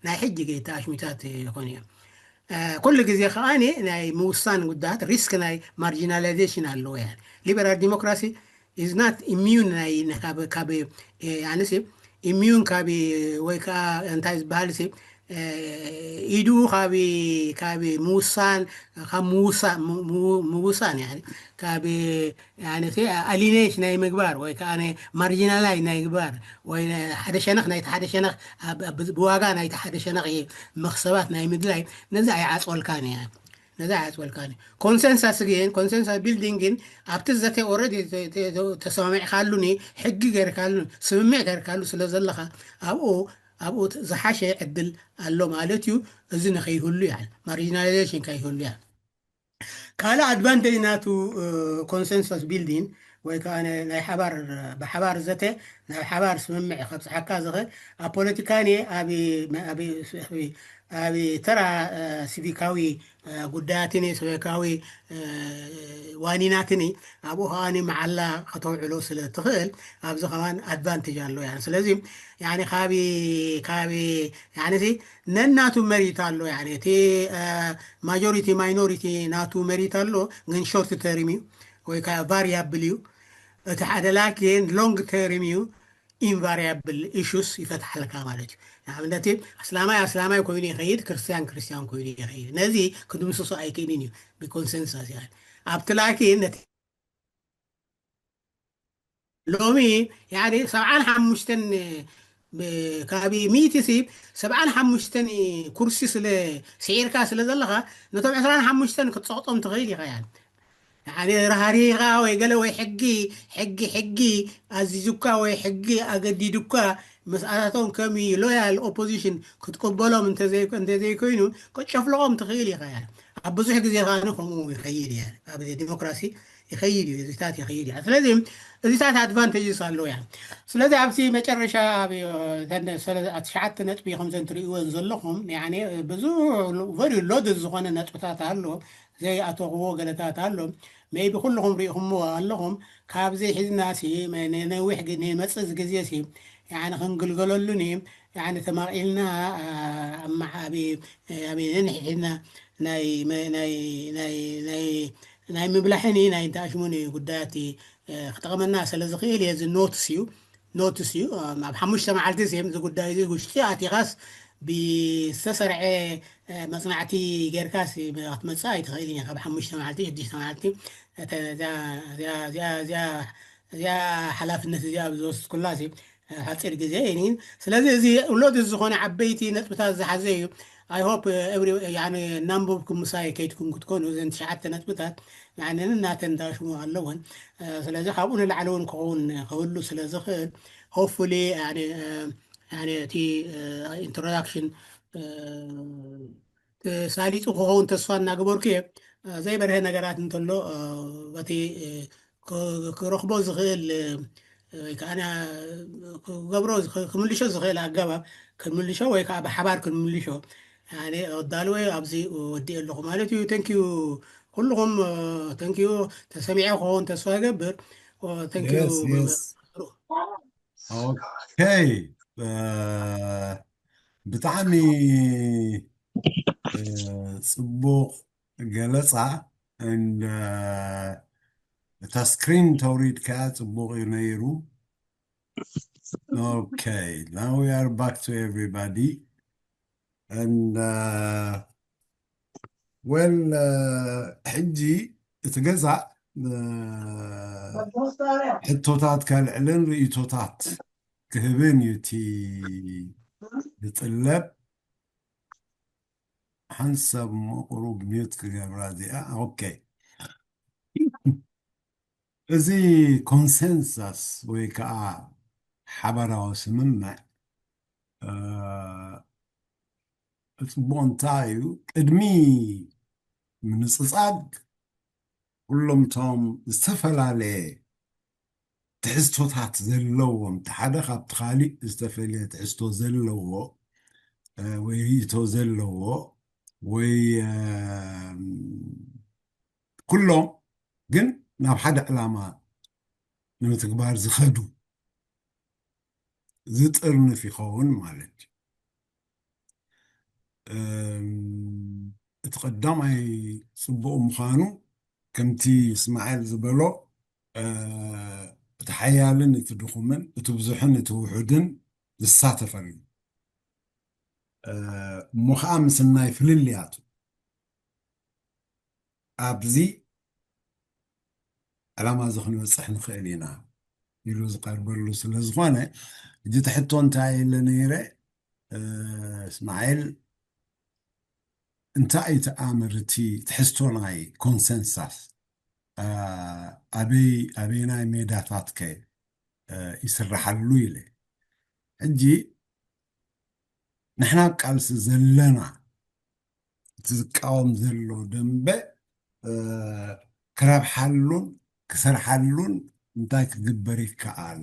ናይ ሕጂ ጌታ ኣሽሚታት ይኾኑ እዮም። ኩሉ ግዜ ከዓኒ ናይ ምውሳን ጉዳያት ሪስክ ናይ ማርጂናላይዜሽን ኣለዎ። ያ ሊበራል ዲሞክራሲ is not immune ናይ ካብ ካብ ያንሲ ኢሚዩን ካብ ወይ ከዓ እንታይ ዝበሃል ሲ ኢዱ ካብ ካብ ምውሳን ካብ ምውሳን ካብ ኣሊኔት ናይ ምግባር ወይ ከዓ ማርጂናላይ ናይ ምግባር ወይ ሓደ ሸነኽ ናይቲ ሓደ ሸነኽ ብዋጋ ናይቲ ሓደ ሸነኽ መኽሰባት ናይ ምድላይ ነዚ ኣይዓፅወልካን እያ። ነዚ ኣይዓፅወልካን እዩ። ኮንሰንሳስ ግን ኮንሰንሳስ ቢልዲንግ ግን ኣብቲ ዘተ ኦረዲ ተሰማሚዕካሉ ሕጊ ገርካሉ ስምምዕ ገርካሉ ስለ ዘለካ ኣብኡ ኣብኡ ዝሓሸ ዕድል ኣሎ ማለት እዩ። እዚ ንከይህሉ ያል ማርጂናላይዜሽን ከይህሉ ያል ካልእ ኣድቫንቴጅ ናቱ ኮንሰንሰስ ቢልዲን ወይ ከዓ ናይ ሓባር ብሓባር ዘተ ናብ ሓባር ስምምዕ ከብፅሓካ ዝኽእል ኣብ ፖለቲካን ኣብ ተራ ሲቪካዊ ጉዳያትን ሰበካዊ ዋኒናትን ኣብኡ ከዓኒ መዓላ ከተውዕሎ ስለ ትኽእል ኣብዚ ከማን ኣድቫንቴጅ ኣሎ ያ ስለዚ ያኒ ካቢ ካቢ ያኒ ነናቱ መሪት ኣሎ ያኒ እቲ ማጆሪቲ ማይኖሪቲ ናቱ መሪት ኣሎ ግን ሾርት ተርም እዩ ወይ ከዓ ቫሪያብል እዩ እቲ ሓደ ላኪን ሎንግ ተርም እዩ ኢንቫሪያብል ኢሹስ ይፈትሓልካ ማለት እዩ ንኣብነት ኣስላማይ ኣስላማይ ኮይኑ ይኸይድ ክርስቲያን ክርስቲያን ኮይኑ ይኸይድ ነዚ ክድምስሶ ኣይክእልን እዩ ብኮንሰንሳስ ያ ኣብቲ ላኪን ነቲ ሎሚ ያኒ ሰብዓን ሓሙሽተን ካብ ሚእቲ ሲ ሰብዓን ሓሙሽተን ኩርሲ ስለ ስዒርካ ስለ ዘለኻ ነቶም ዕስራን ሓሙሽተን ክትፀቕጦም ትኽእል ኢኻ ያ ያኒ ራህሪኻ ወይ ገለ ወይ ሕጊ ሕጊ ሕጊ ኣዚዙካ ወይ ሕጊ ኣገዲዱካ ምስኣታቶም ከም ሎያል ኦፖዚሽን ክትቅበሎም እንተዘይኮይኑ ከጨፍልቆም ትኽእል ኢኻ ያ ኣብ ብዙሕ ግዜ ከዓ ከምኡ ይኸይድ እየ ኣብ ዲሞክራሲ ይኸይድ እዩ እዚታት ይኸይድ እዩ ስለዚ እዚታት ኣድቫንቴጅስ ኣለዎ ያ ስለዚ ኣብዚ መጨረሻ ኣብ ትሽዓተ ነጥቢ ከምዘን ትርእይወን ዘለኹም ብዙ ቨሪ ሎድ ዝኾነ ነጥብታት ኣሎ ዘይኣተኽዎ ገለታት ኣሎ maybe ኩልኹም ሪኢኹምዎ ኣለኹም ካብዚ ሒዝና ሲ ነዊሕ ንመፅእ ግዜ ሲ ክንግልገለሉን ተማቒልና ኣብ ነንሕድሕድና ናይ ምብላሕን ናይ እንተኣሽሙን ጉዳያት ክጠቕመና ስለ ዝኽእል እየ እዚ ኖትስ እዩ ኖትስ እዩ ኣብ ሓሙሽተ መዓልቲ እዚ ጉዳይ እዚ ውሽጢ ኣቲኻስ ብዝተሰርዐ መፅናዕቲ ጌርካስ ክትመፅእ ኣይትኽእል ኢና ካብ ሓሙሽተ መዓልቲ ሽዱሽተ መዓልቲ እዚኣ ሓላፍነት እዚኣ ዝወስድኩላ ሓፂር ግዜ እይን ስለዚ እዚ ሎድ ዝኾነ ዓበይቲ ነጥብታት ዝሓዘ እዩ I hope every ናንበብኩም ምሳይ ከይድኩም ክትኮኑ እዘን ትሽዓተ ነጥብታት ንዓነንን ናተን ዳሽሙ ኣለወን ስለዚ ካብኡ ንላዕሊ እውን ክኸውን ክህሉ ስለ ዝኽእል hopefully እቲ introduction ተሳሊጡ ክኸውን ተስፋ እናገበርኩ እየ ዘይበርሀ ነገራት እንተሎ በቲ ክረኽቦ ዝኽእል ወይ ከዓ ክገብሮ ክምልሾ ዝኽእል ኣገባብ ክንምልሾ ወይ ከዓ ብሓባር ክንምልሾ ኣዳልወ ኣብዚ ወዲእ ኣለኹ ማለት እዩ ተንኪዩ ኩልኹም ተንኪዩ ተሰሚዐ ክኸውን ተስፋ ይገብር ተንኪዩ ኦኬ ብጣዕሚ ፅቡቕ ገለፃ and እታ ስክሪን ተውሪድካ ፅቡቕ እዩ ነይሩ okay now we are back to everybody and uh, well uh, ሕጂ እቲ ገዛእ ሕቶታት ከልዕልን ርእቶታት ክህብን እዩ እቲ ዝጥለብ ሓንሳብ እሞ ቁሩብ ሚዩት ክገብራ እዚኣ ኦኬ እዚ ኮንሰንሳስ ወይ ከዓ ሓባራዊ ስምምዕ ፅቡቕ እንታይ እዩ ቅድሚ ምንፅፃግ ኩሎም እቶም ዝተፈላለየ ትሕዝቶታት ዘለዎም እቲ ሓደ ካብቲ ካሊእ ዝተፈለየ ትሕዝቶ ዘለዎ ወይ ርእቶ ዘለዎ ወይ ኩሎም ግን ናብ ሓደ ዕላማ ንምትግባር ዝኸዱ ዝጥርንፍ ይኸውን ማለት እዩ እቲ ቀዳማይ ጽቡቕ ምዃኑ ከምቲ እስማኤል ዝበሎ እቲ ሓያልን እቲ ድኹምን እቲ ብዙሕን እቲ ውሑድን ዝሳተፈሉ እሞ ከዓ ምስናይ ፍልልያቱ ኣብዚ ዕላማ እዚ ክንበፅሕ ንኽእል ኢና ኢሉ ዝቀርበሉ ስለዝኾነ፣ እዚ ትሕቶ እንታይ ኢለ ነይረ? እስማኤል፣ እንታይ እዩ ተኣምር እቲ ትሕዝቶ ናይ ኮንሰንሳስ? ኣበይ ኣበይናይ ሜዳታት ከ ይስራሓሉ ኢለ። ሕጂ ንሕና ኣብ ቃልሲ ዘለና እቲ ዝቃወም ዘሎ ደንበ ክረብሓሉን ክሰርሓሉን እንታይ ክግበር ይከኣል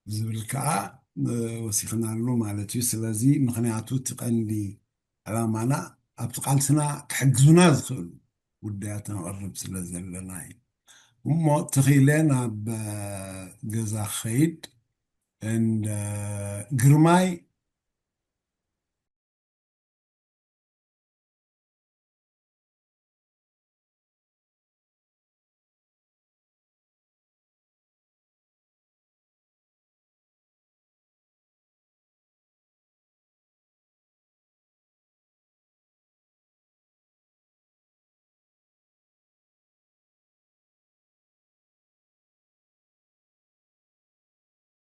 ዝብል ከዓ ወሲኽናሉ ማለት እዩ። ስለዚ ምኽንያቱ እቲ ቀንዲ ዕላማና ኣብቲ ቃልስና ክሕግዙና ዝኽእሉ ጉዳያት ነቕርብ ስለ ዘለና እዩ። እሞ ተኺለ ናብ ገዛ ክኸይድ እንደ ግርማይ